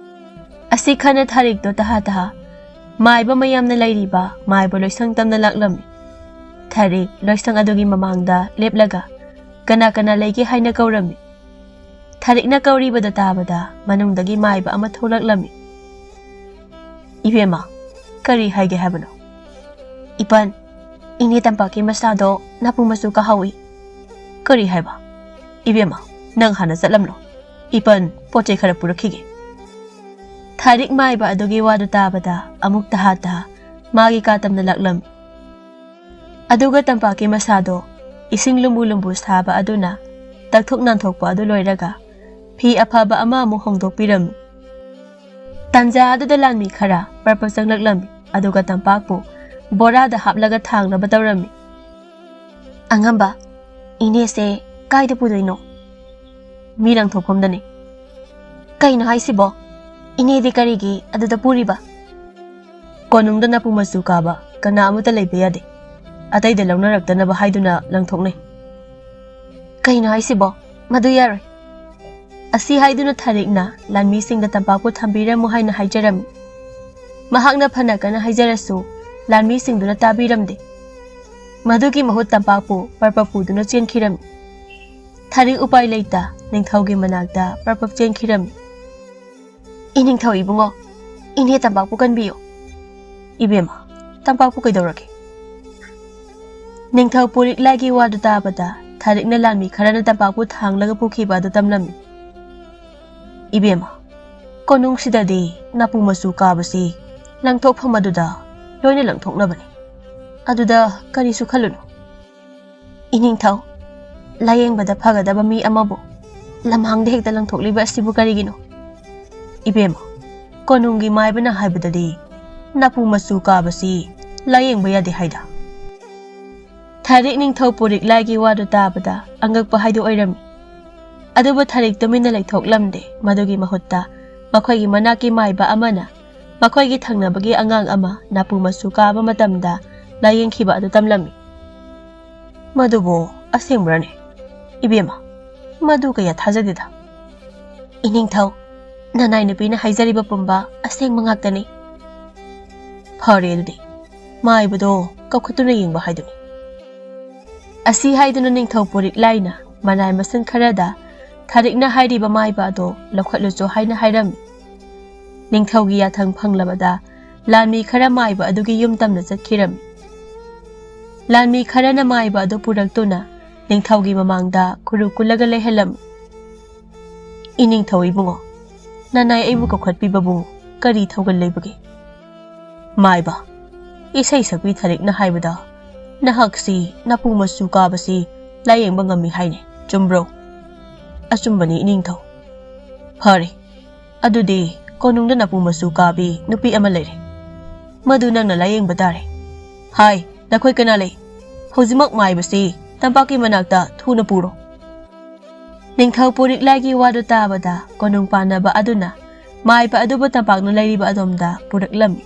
ꯑꯁꯤ ꯈꯟꯅ ꯊꯥꯔꯤꯛꯇꯣ ꯇꯍꯥ ꯇꯍꯥ ꯃꯥꯏꯕ ꯃꯌꯥꯝꯅ ꯂꯩꯔꯤꯕ ꯃꯥꯏꯕ ꯂꯣꯏꯁꯪ ꯇꯝꯅ ꯂꯥꯛꯂꯝꯃꯤ꯫ ꯊꯥꯔꯤꯛ ꯂꯣꯏꯁꯪ ꯑꯗꯨꯒꯤ ꯃꯃꯥꯡꯗ ꯂꯦꯞꯂꯒ ꯀꯅꯥ ꯀꯅꯥ ꯂꯩꯒꯦ ꯍꯥꯏꯅ ꯀꯧꯔꯝꯃꯤ꯫ ꯊꯥꯔꯤꯛꯅ ꯀꯧꯔꯤꯕꯗ ꯇꯥꯕꯗ ꯃꯅꯨꯡꯗꯒꯤ ꯃꯥꯏꯕ ꯑꯃ ꯊꯣꯛꯂꯛꯂꯝꯃꯤ꯫ "ꯏꯕꯦꯝꯃ, ꯀꯔꯤ ꯍꯥꯏꯒꯦ ꯍꯥꯏꯕꯅꯣ?" "ꯏꯄꯟ, ꯏꯅꯦ ꯇꯝꯄꯥꯛꯀꯤ ꯃꯆꯥꯗꯣ ꯅꯥꯄꯨ ꯃꯆꯨ ꯀꯥꯍꯧꯏ"꯫ "ꯀꯔꯤ ꯍꯥꯏꯕ? ꯏꯕꯦꯝꯃ, ꯅꯪ ꯍꯥꯟꯅ ꯆꯠꯂꯝꯂꯣ꯫ ꯏꯄꯟ, ꯄꯣꯠ ꯆꯩ ꯈꯔ ꯄꯨꯔꯛꯈꯤꯒꯦ"꯫ ꯊꯥꯔꯤꯛ ꯃꯥꯏꯕ ꯑꯗꯨꯒꯤ ꯋꯥꯗꯨ ꯇꯥꯕꯗ ꯑꯃꯨꯛ ꯇꯍꯥ ꯇꯍꯥ ꯃꯥꯒꯤ ꯀꯥ ꯇꯝꯅ ꯂꯥꯛꯂꯝꯃꯤ꯫ ꯑꯗꯨꯒ ꯇꯝꯄꯥꯛꯀꯤ ꯃꯁꯥꯗꯣ ꯏꯁꯤꯡ ꯂꯨꯝꯕꯨ ꯂꯨꯝꯕꯨ ꯁꯥꯕ ꯑꯗꯨꯅ ꯇꯛꯊꯣꯛ ꯅꯥꯟꯊꯣꯛꯄ ꯑꯗꯨ ꯂꯣꯏꯔꯒ ꯐꯤ ꯑꯐꯕ ꯑꯃ ꯑꯃꯨꯛ ꯍꯣꯡꯗꯣꯛꯄꯤꯔꯝꯃꯤ꯫ ꯇꯥꯟꯖꯥ ꯑꯗꯨꯗ ꯂꯥꯟꯃꯤ ꯈꯔ ꯄꯔꯄ ꯆꯪꯂꯛꯂꯝꯃꯤ, ꯑꯗꯨꯒ ꯇꯝꯄꯥꯛꯄꯨ ꯕꯣꯔꯥꯗ ꯍꯥꯞꯂꯒ ꯊꯥꯡꯅꯕ ꯇꯧꯔꯝꯃꯤ꯫ "ꯑꯉꯝꯕ, ꯏꯅꯦꯁꯦ ꯀꯥꯏꯗ ꯄꯨꯗꯣꯏꯅꯣ?" "ꯃꯤ ꯂꯪꯊꯣꯛꯐꯝꯗꯅꯤ"꯫ "ꯀꯩꯅꯣ ꯍꯥꯏꯁꯤꯕꯣ? ꯏꯅꯦꯗꯤ ꯀꯔꯤꯒꯤ ꯑꯗꯨꯗ ꯄꯨꯔꯤꯕ?" "ꯀꯣꯅꯨꯡꯗ ꯅꯥꯄꯨ ꯃꯆꯨ ꯀꯥꯕ ꯀꯅꯥ ꯑꯃꯠꯇ ꯂꯩꯕ ꯌꯥꯗꯦ꯫ ꯑꯇꯩꯗ ꯂꯧꯅꯔꯛꯇꯅꯕ ꯍꯥꯏꯗꯨꯅ ꯂꯪꯊꯣꯛꯅꯩ"꯫ "ꯀꯩꯅꯣ ꯍꯥꯏꯁꯤꯕꯣ? ꯃꯗꯨ ꯌꯥꯔꯣꯏ"꯫ ꯑꯁꯤ ꯍꯥꯏꯗꯨꯅ ꯊꯥꯔꯤꯛꯅ ꯂꯥꯟꯃꯤꯁꯤꯡꯗ ꯇꯝꯄꯥꯛꯄꯨ ꯊꯝꯕꯤꯔꯝꯃꯨ ꯍꯥꯏꯅ ꯍꯥꯏꯖꯔꯝꯃꯤ꯫ ꯃꯍꯥꯛꯅ ꯐꯅ ꯀꯟꯅ ꯍꯥꯏꯖꯔꯁꯨ ꯂꯥꯟꯃꯤꯁꯤꯡꯗꯨꯅ ꯇꯥꯕꯤꯔꯝꯗꯦ꯫ ꯃꯗꯨꯒꯤ ꯃꯍꯨꯠ ꯇꯝꯄꯥꯛꯄꯨ ꯄꯔꯄ ꯄꯨꯗꯨꯅ ꯆꯦꯟꯈꯤꯔꯝꯃꯤ꯫ ꯊꯥꯔꯤꯛ ꯎꯄꯥꯏ ꯂꯩꯇ ꯅꯤꯡꯊꯧꯒꯤ ꯃꯅꯥꯛꯇ ꯄꯔꯄ ꯆꯦꯟꯈꯤꯔꯝꯃꯤ꯫ "ꯏꯅꯤꯡꯊꯧ ꯏꯕꯨꯡꯉꯣ, ꯏꯅꯦ ꯇꯝꯄꯥꯛꯄꯨ ꯀꯟꯕꯤꯌꯨ"꯫ "ꯏꯕꯦꯝꯃ, ꯇꯝꯄꯥꯛꯄꯨ ꯀꯩꯗꯧꯔꯒꯦ?" ꯅꯤꯡꯊꯧ ꯄꯨꯔꯤꯛꯂꯥꯏꯒꯤ ꯋꯥꯗꯨ ꯇꯥꯕꯗ ꯊꯥꯔꯤꯛꯅ ꯂꯥꯟꯃꯤ ꯈꯔꯅ ꯇꯝꯄꯥꯛꯄꯨ ꯊꯥꯡꯂꯒ ꯄꯨꯈꯤꯕ ꯑꯗꯨ ꯇꯝꯂꯝꯃꯤ꯫ "ꯏꯕꯦꯝꯃ, ꯀꯣꯅꯨꯡꯁꯤꯗꯗꯤ ꯅꯥꯄꯨ ꯃꯆꯨ ꯀꯥꯕꯁꯤ ꯂꯪꯊꯣꯛꯐꯝ ꯑꯗꯨꯗ ꯂꯣꯏꯅ ꯂꯪꯊꯣꯛꯅꯕꯅꯤ꯫ ꯑꯗꯨꯗ ꯀꯔꯤꯁꯨ ꯈꯜꯂꯨꯅꯨ"꯫ "ꯏꯅꯤꯡꯊꯧ, ꯂꯥꯌꯦꯡꯕꯗ ꯐꯒꯗꯕ ꯃꯤ ꯑꯃꯕꯨ ꯂꯝꯍꯥꯡꯗ ꯍꯦꯛꯇ ꯂꯪꯊꯣꯛꯂꯤꯕ ꯑꯁꯤꯕꯨ ꯀꯔꯤꯒꯤꯅꯣ?" "ꯏꯕꯦꯝꯃ, ꯀꯣꯅꯨꯡꯒꯤ ꯃꯥꯏꯕꯅ ꯍꯥꯏꯕꯗꯗꯤ ꯅꯥꯄꯨ ꯃꯆꯨ ꯀꯥꯕꯁꯤ ꯂꯥꯌꯦꯡꯕ ꯌꯥꯗꯦ ꯍꯥꯏꯗ?" ꯊꯥꯔꯤꯛ ꯅꯤꯡꯊꯧ ꯄꯨꯔꯤꯛ ꯂꯥꯏꯒꯤ ꯋꯥꯗꯨ ꯇꯥꯕꯗ ꯑꯉꯛꯄ ꯍꯥꯏꯗꯨ ꯑꯣꯏꯔꯝꯃꯤ꯫ ꯑꯗꯨꯕꯨ ꯊꯥꯔꯤꯛ ꯇꯨꯃꯤꯟꯅ ꯂꯩꯊꯣꯛꯂꯝꯗꯦ꯫ ꯃꯗꯨꯒꯤ ꯃꯍꯨꯠꯇ ꯃꯈꯣꯏꯒꯤ ꯃꯅꯥꯛꯀꯤ ꯃꯥꯏꯕ ꯑꯃꯅ ꯃꯈꯣꯏꯒꯤ ꯊꯪꯅꯕꯒꯤ ꯑꯉꯥꯡ ꯑꯃ ꯅꯥꯄꯨ ꯃꯆꯨ ꯀꯥꯕ ꯃꯇꯝꯗ ꯂꯥꯌꯦꯡꯈꯤꯕ ꯑꯗꯨ ꯇꯝꯂꯝꯃꯤ꯫ "ꯃꯗꯨꯕꯨ ꯑꯁꯦꯡꯕ꯭ꯔꯅꯦ? ꯏꯕꯦꯝꯃ, ꯃꯗꯨ ꯀꯌꯥ ꯊꯥꯖꯗꯦꯗ꯫" "ꯏꯅꯤꯡꯊꯧ, ꯅꯅꯥꯏ ꯅꯨꯄꯤꯅ ꯍꯥꯏꯖꯔꯤꯕ ꯄꯨꯝꯕ ꯑꯁꯦꯡꯕ ꯉꯥꯛꯇꯅꯤ꯫" "ꯐꯔꯦ ꯑꯗꯨꯗꯤ, ꯃꯥꯏꯕꯗꯣ ꯀꯧꯈꯠꯇꯨꯅ ꯌꯦꯡꯕ ꯍꯥꯏꯗꯨꯅꯤ꯫" ꯑꯁꯤ ꯍꯥꯏꯗꯨꯅ ꯅꯤꯡꯊꯧ ꯄꯨꯔꯤꯛ ꯂꯥꯏꯅ ꯃꯅꯥꯏ ꯃꯁꯤꯟ ꯈꯔꯗ ꯊꯥꯔꯤꯛꯅ ꯍꯥꯏꯔꯤꯕ ꯃꯥꯏꯕ ꯑꯗꯣ ꯂꯧꯈꯠꯂꯨꯆꯣ ꯍꯥꯏꯅ ꯍꯥꯏꯔꯝꯃꯤ꯫ ꯅꯤꯡꯊꯧꯒꯤ ꯌꯥꯊꯪ ꯐꯪꯂꯕꯗ ꯂꯥꯟꯃꯤ ꯈꯔ ꯃꯥꯏꯕ ꯑꯗꯨꯒꯤ ꯌꯨꯝ ꯇꯝꯅ ꯆꯠꯈꯤꯔꯝꯃꯤ꯫ ꯂꯥꯟꯃꯤ ꯈꯔꯅ ꯃꯥꯏꯕ ꯑꯗꯨ ꯄꯨꯔꯛꯇꯨꯅ ꯅꯤꯡꯊꯧꯒꯤ ꯃꯃꯥꯡꯗ ꯈꯨꯔꯨ ꯀꯨꯜꯂꯒ ꯂꯩꯍꯜꯂꯝꯃꯤ꯫ "ꯏꯅꯤꯡꯊꯧ ꯏꯕꯨꯡꯉꯣ, ꯅꯅꯥꯏ ꯑꯩꯕꯨ ꯀꯧꯈꯠꯄꯤꯕꯕꯨ ꯀꯔꯤ ꯊꯧꯒꯜ ꯂꯩꯕꯒꯦ?" "ꯃꯥꯏꯕ, ꯏꯁꯩ ꯁꯛꯄꯤ ꯊꯥꯔꯤꯛꯅ ꯍꯥꯏꯕꯗ ꯅꯍꯥꯛꯁꯤ ꯅꯥꯄꯨ ꯃꯆꯨ ꯀꯥꯕꯁꯤ ꯂꯥꯌꯦꯡꯕ ꯉꯝꯃꯤ ꯍꯥꯏꯅꯦ, ꯆꯨꯝꯕ꯭ꯔꯣ?" "ꯑꯆꯨꯝꯕꯅꯤ ꯏꯅꯤꯡꯊꯧ꯫" "ꯐꯔꯦ, ꯑꯗꯨꯗꯤ ꯀꯣꯅꯨꯡꯗ ꯅꯥꯄꯨ ꯃꯆꯨ ꯀꯥꯕꯤ ꯅꯨꯄꯤ ꯑꯃ ꯂꯩꯔꯦ꯫ ꯃꯗꯨ ꯅꯪꯅ ꯂꯥꯌꯦꯡꯕ ꯇꯥꯔꯦ꯫ ꯍꯥꯏ, ꯅꯈꯣꯏ ꯀꯅꯥ ꯂꯩ? ꯍꯧꯖꯤꯛꯃꯛ ꯃꯥꯏꯕꯁꯤ ꯇꯝꯄꯥꯛꯀꯤ ꯃꯅꯥꯛꯇ ꯊꯨꯅ ꯄꯨꯔꯣ꯫" ꯅꯤꯡꯊꯧ ꯄꯨꯔꯤꯛꯂꯥꯏꯒꯤ ꯋꯥꯗꯨ ꯇꯥꯕꯗ ꯀꯣꯅꯨꯡ ꯄꯥꯟꯅꯕ ꯑꯗꯨꯅ ꯃꯥꯏꯕ ꯑꯗꯨꯕꯨ ꯇꯝꯄꯥꯛꯅ ꯂꯩꯔꯤꯕ ꯑꯗꯣꯝꯗ ꯄꯨꯔꯛꯂꯝꯃꯤ꯫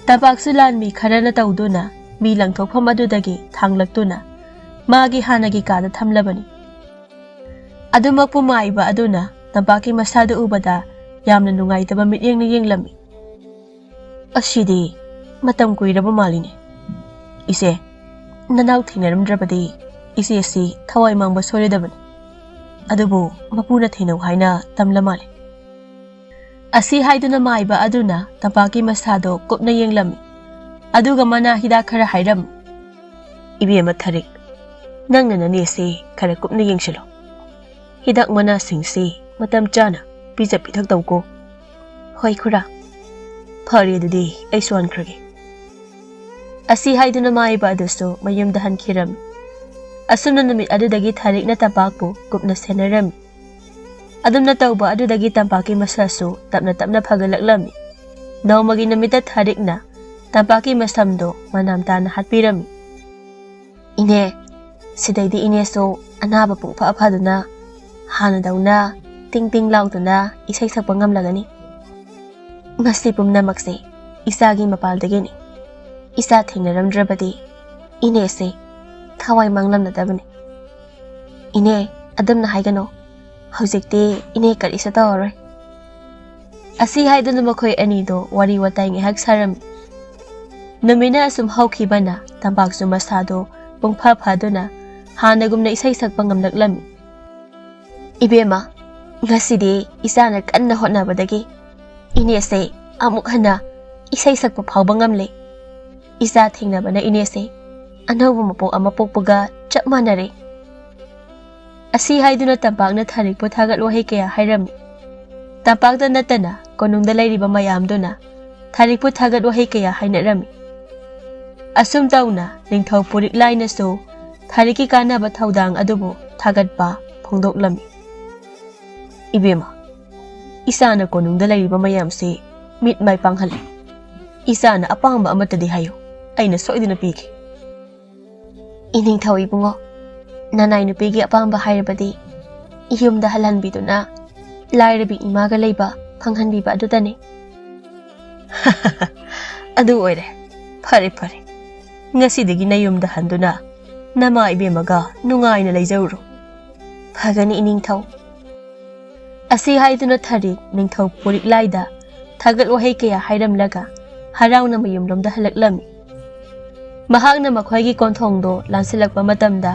ꯇꯝꯄꯥꯛꯁꯨ ꯂꯥꯟꯃꯤ ꯈꯔꯅ ꯇꯧꯗꯨꯅ ꯃꯤ ꯂꯪꯊꯣꯛꯐꯝ ꯑꯗꯨꯗꯒꯤ ꯊꯥꯡꯂꯛꯇꯨꯅ ꯃꯥꯒꯤ ꯍꯥꯟꯅꯒꯤ ꯀꯥꯗ ꯊꯝꯂꯕꯅꯤ꯫ ꯑꯗꯨꯃꯛꯄꯨ ꯃꯥꯏꯕ ꯑꯗꯨꯅ ꯇꯝꯄꯥꯛꯀꯤ ꯃꯁꯥꯗꯨ ꯎꯕꯗ ꯌꯥꯝꯅ ꯅꯨꯡꯉꯥꯏꯇꯕ ꯃꯤꯠꯌꯦꯡꯅ ꯌꯦꯡꯂꯝꯃꯤ꯫ "ꯑꯁꯤꯗꯤ ꯃꯇꯝ ꯀꯨꯏꯔꯕ ꯃꯥꯜꯂꯤꯅꯦ꯫ ꯏꯆꯦ, ꯅꯅꯥꯎ ꯊꯦꯡꯅꯔꯝꯗ꯭ꯔꯕꯗꯤ ꯏꯆꯦ ꯑꯁꯤ ꯊꯋꯥꯏ ꯃꯥꯡꯕ ꯁꯣꯏꯔꯗꯕꯅꯤ꯫ ꯑꯗꯨꯕꯨ ꯃꯄꯨꯅ ꯊꯦꯡꯅꯧ ꯍꯥꯏꯅ ꯇꯝꯂ ꯃꯥꯜꯂꯦ꯫" ꯑꯁꯤ ꯍꯥꯏꯗꯨꯅ ꯃꯥꯏꯕ ꯑꯗꯨꯅ ꯇꯝꯄꯥꯛꯀꯤ ꯃꯁꯥꯗꯣ ꯀꯨꯞꯅ ꯌꯦꯡꯂꯝꯃꯤ꯫ ꯑꯗꯨꯒ ꯃꯅꯥ ꯍꯤꯗꯥꯛ ꯈꯔ ꯍꯥꯏꯔꯝꯃꯤ꯫ "ꯏꯕꯦꯝꯃ ꯊꯥꯔꯤꯛ, ꯅꯪꯅ ꯅꯅꯦꯁꯤ ꯈꯔ ꯀꯨꯞꯅ ꯌꯦꯡꯁꯤꯜꯂꯨ꯫ ꯍꯤꯗꯥꯛ ꯃꯅꯥꯁꯤꯡꯁꯤ ꯃꯇꯝ ꯆꯥꯅ ꯄꯤꯖ ꯄꯤꯊꯛ ꯇꯧꯀꯣ꯫" "ꯍꯣꯏ ꯈꯨꯔꯥ꯫ ꯐꯔꯦ ꯑꯗꯨꯗꯤ ꯑꯩꯁꯨ ꯍꯟꯈ꯭ꯔꯒꯦ꯫" ꯑꯁꯤ ꯍꯥꯏꯗꯨꯅ ꯃꯥꯏꯕ ꯑꯗꯨꯁꯨ ꯃꯌꯨꯝꯗ ꯍꯟꯈꯤꯔꯝꯃꯤ꯫ ꯑꯁꯨꯝꯅ ꯅꯨꯃꯤꯠ ꯑꯗꯨꯗꯒꯤ ꯊꯥꯔꯤꯛꯅ ꯇꯝꯄꯥꯛꯄꯨ ꯀꯨꯞꯅ ꯁꯦꯟꯅꯔꯝꯃꯤ꯫ ꯑꯗꯨꯝꯅ ꯇꯧꯕ ꯑꯗꯨꯗꯒꯤ ꯇꯝꯄꯥꯛꯀꯤ ꯃꯁꯥꯁꯨ ꯇꯞꯅ ꯇꯞꯅ ꯐꯒꯠꯂꯛꯂꯝꯃꯤ꯫ ꯅꯣꯡꯃꯒꯤ ꯅꯨꯃꯤꯠꯇ ꯊꯥꯔꯤꯛꯅ ꯇꯝꯄꯥꯛꯀꯤ ꯃꯁꯝꯗꯣ ꯃꯅꯥꯝ ꯇꯥꯅ ꯍꯥꯠꯄꯤꯔꯝꯃꯤ꯫ "ꯏꯅꯦ, ꯁꯤꯗꯩꯗꯤ ꯏꯅꯦꯁꯨ ꯑꯅꯥꯕ ꯄꯨꯡꯐ ꯐꯗꯨꯅ ꯍꯥꯟꯅꯗꯧꯅ ꯇꯤꯡ ꯇꯤꯡ ꯂꯥꯎꯗꯨꯅ ꯏꯁꯩ ꯁꯛꯄ ꯉꯝꯂꯒꯅꯤ꯫ ꯃꯁꯤ ꯄꯨꯝꯅꯃꯛꯁꯦ ꯏꯆꯥꯒꯤ ꯃꯄꯥꯜꯗꯒꯤꯅꯤ꯫ ꯏꯆꯥ ꯊꯦꯡꯅꯔꯝꯗ꯭ꯔꯕꯗꯤ ꯏꯅꯦꯁꯦ ꯊꯋꯥꯏ ꯃꯥꯡꯂꯝꯂꯗꯕꯅꯤ꯫ ꯏꯅꯦ, ꯑꯗꯨꯝꯅ ꯍꯥꯏꯒꯅꯨ꯫ ꯍꯧꯖꯤꯛꯇꯤ ꯏꯅꯦ ꯀꯔꯤꯁꯨ ꯇꯧꯔꯔꯣꯏ"꯫ ꯑꯁꯤ ꯍꯥꯏꯗꯨꯅ ꯃꯈꯣꯏ ꯑꯅꯤꯗꯣ ꯋꯥꯔꯤ ꯋꯥꯇꯥꯏ ꯉꯥꯏꯍꯥꯛ ꯁꯥꯔꯝꯃꯤ꯫ ꯅꯨꯃꯤꯠꯅ ꯑꯁꯨꯝ ꯍꯧꯈꯤꯕꯅ ꯇꯝꯄꯥꯛꯁꯨ ꯃꯁꯥꯗꯣ ꯄꯨꯡꯐ ꯐꯗꯨꯅ ꯍꯥꯟꯅꯒꯨꯝꯅ ꯏꯁꯩ ꯁꯛꯄ ꯉꯝꯂꯛꯂꯝꯃꯤ꯫ "ꯏꯕꯦꯝꯃ, ꯉꯁꯤꯗꯤ ꯏꯆꯥꯅ ꯀꯟꯅ ꯍꯣꯠꯅꯕꯗꯒꯤ ꯏꯅꯦꯁꯦ ꯑꯃꯨꯛ ꯍꯟꯅ ꯏꯁꯩ ꯁꯛꯄ ꯐꯥꯎꯕ ꯉꯝꯂꯦ꯫ ꯏꯆꯥ ꯊꯦꯡꯅꯕꯅ ꯏꯅꯦꯁꯦ ꯑꯅꯧꯕ ꯃꯄꯣꯛ ꯑꯃ ꯄꯣꯛꯄꯒ ꯆꯞ ꯃꯥꯟꯅꯔꯦ"꯫ ꯑꯁꯤ ꯍꯥꯏꯗꯨꯅ ꯇꯝꯄꯥꯛꯅ ꯊꯥꯔꯤꯛꯄꯨ ꯊꯥꯒꯠ ꯋꯥꯍꯩ ꯀꯌꯥ ꯍꯥꯏꯔꯝꯃꯤ꯫ ꯇꯝꯄꯥꯛꯇ ꯅꯠꯇꯅ ꯀꯣꯅꯨꯡꯗ ꯂꯩꯔꯤꯕ ꯃꯌꯥꯝꯗꯨꯅ ꯊꯥꯔꯤꯛꯄꯨ ꯊꯥꯒꯠ ꯋꯥꯍꯩ ꯀꯌꯥ ꯍꯥꯏꯅꯔꯝꯃꯤ꯫ ꯑꯁꯨꯝ ꯇꯧꯅ ꯅꯤꯡꯊꯧ ꯄꯨꯔꯤꯛ ꯂꯥꯏꯅꯁꯨ ꯊꯥꯔꯤꯛꯀꯤ ꯀꯥꯟꯅꯕ ꯊꯧꯗꯥꯡ ꯑꯗꯨꯕꯨ ꯊꯥꯒꯠꯄ ꯐꯣꯡꯗꯣꯛꯂꯝꯃꯤ꯫ "ꯏꯕꯦꯝꯃ, ꯏꯆꯥꯅ ꯀꯣꯅꯨꯡꯗ ꯂꯩꯔꯤꯕ ꯃꯌꯥꯝꯁꯤ ꯃꯤꯠ ꯃꯥꯏ ꯄꯥꯡꯍꯜꯂꯤ꯫ ꯏꯆꯥꯅ ꯑꯄꯥꯝꯕ ꯑꯃꯠꯇꯗꯤ ꯍꯥꯏꯌꯨ, ꯑꯩꯅ ꯁꯣꯏꯗꯅ ꯄꯤꯒꯦ"꯫ "ꯏꯅꯤꯡꯊꯧ ꯏꯕꯨꯡꯉꯣ, ꯅꯅꯥꯏ ꯅꯨꯄꯤꯒꯤ ꯑꯄꯥꯝꯕ ꯍꯥꯏꯔꯕꯗꯤ ꯌꯨꯝꯗ ꯍꯜꯍꯟꯕꯤꯗꯨꯅ ꯂꯥꯏꯔꯕꯤ ꯏꯃꯥꯒ ꯂꯩꯕ ꯐꯪꯍꯟꯕꯤꯕ ꯑꯗꯨꯗꯅꯤ"꯫ "ꯑꯗꯨ ꯑꯣꯏꯔꯦ꯫ ꯐꯔꯦ, ꯐꯔꯦ꯫ ꯉꯁꯤꯗꯒꯤ ꯅꯌꯨꯝꯗ ꯍꯟꯗꯨꯅ ꯅꯃꯥ ꯏꯕꯦꯝꯃꯒ ꯅꯨꯡꯉꯥꯏꯅ ꯂꯩꯖꯔꯨꯔꯣ"꯫ "ꯐꯒꯅꯤ ꯏꯅꯤꯡꯊꯧ"꯫ ꯑꯁꯤ ꯍꯥꯏꯗꯨꯅ ꯊꯥꯔꯤꯛ ꯅꯤꯡꯊꯧ ꯄꯨꯔꯤꯛ ꯂꯥꯏꯗ ꯊꯥꯒꯠ ꯋꯥꯍꯩ ꯀꯌꯥ ꯍꯥꯏꯔꯝꯂꯒ ꯍꯔꯥꯎꯅ ꯃꯌꯨꯝꯂꯣꯝꯗ ꯍꯜꯂꯛꯂꯝꯃꯤ꯫ ꯃꯍꯥꯛꯅ ꯃꯈꯣꯏꯒꯤ ꯀꯣꯟꯊꯣꯡꯗꯣ ꯂꯥꯟꯁꯤꯜꯂꯛꯄ ꯃꯇꯝꯗ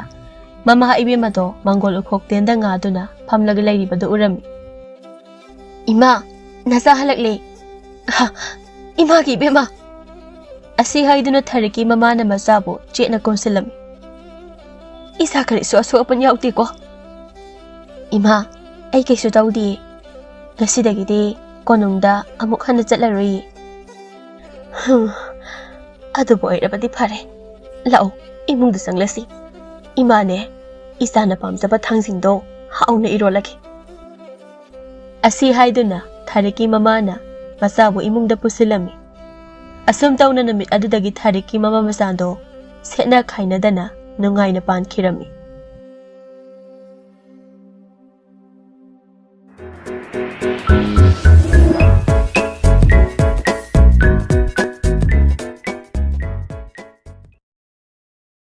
ꯃꯃꯥ ꯏꯕꯦꯝꯃꯗꯣ ꯃꯪꯒꯣꯜ ꯎꯈꯣꯛꯇꯦꯟꯗ ꯉꯥꯗꯨꯅ ꯐꯝꯂꯒ ꯂꯩꯔꯤꯕꯗꯨ ꯎꯔꯝꯃꯤ꯫ "ꯏꯃꯥ, ꯅꯆꯥ ꯍꯜꯂꯛꯂꯦ꯫ ꯍꯥ, ꯏꯃꯥꯒꯤ ꯏꯕꯦꯝꯃ!" ꯑꯁꯤ ꯍꯥꯏꯗꯨꯅ ꯊꯥꯔꯤꯛꯀꯤ ꯃꯃꯥꯅ ꯃꯆꯥꯕꯨ ꯆꯦꯠꯅ ꯀꯣꯟꯁꯤꯜꯂꯝꯃꯤ꯫ "ꯏꯆꯥ ꯀꯔꯤꯁꯨ ꯑꯁꯣꯛ ꯑꯄꯟ ꯌꯥꯎꯗꯦꯀꯣ?" "ꯏꯃꯥ, ꯑꯩ ꯀꯩꯁꯨ ꯇꯧꯗꯤꯌꯦ꯫ ꯉꯁꯤꯗꯒꯤꯗꯤ ꯀꯣꯅꯨꯡꯗ ꯑꯃꯨꯛ ꯍꯟꯅ ꯆꯠꯂꯔꯣꯏꯌꯦ"꯫ "ꯍꯨꯝ, ꯑꯗꯨꯕꯨ ꯑꯣꯏꯔꯕꯗꯤ ꯐꯔꯦ꯫ ꯂꯥꯛꯑꯣ, ꯏꯃꯨꯡꯗ ꯆꯪꯂꯁꯤ꯫ ꯏꯃꯥꯅꯦ, ꯏꯆꯥꯅ ꯄꯥꯝꯖꯕ ꯊꯥꯡꯖꯤꯡꯗꯣ ꯍꯥꯎꯅ ꯏꯔꯣꯜꯂꯒꯦ"꯫ ꯑꯁꯤ ꯍꯥꯏꯗꯨꯅ ꯊꯥꯔꯤꯛꯀꯤ ꯃꯃꯥꯅ ꯃꯆꯥꯕꯨ ꯏꯃꯨꯡꯗ ꯄꯨꯁꯤꯜꯂꯝꯃꯤ꯫ ꯑꯁꯨꯝ ꯇꯧꯅ ꯅꯨꯃꯤꯠ ꯑꯗꯨꯗꯒꯤ ꯊꯥꯔꯤꯛꯀꯤ ꯃꯃꯥ ꯃꯆꯥꯗꯣ ꯁꯦꯠꯅ ꯈꯥꯏꯅꯗꯅ ꯅꯨꯡꯉꯥꯏꯅ ꯄꯥꯟꯈꯤꯔꯝꯃꯤ꯫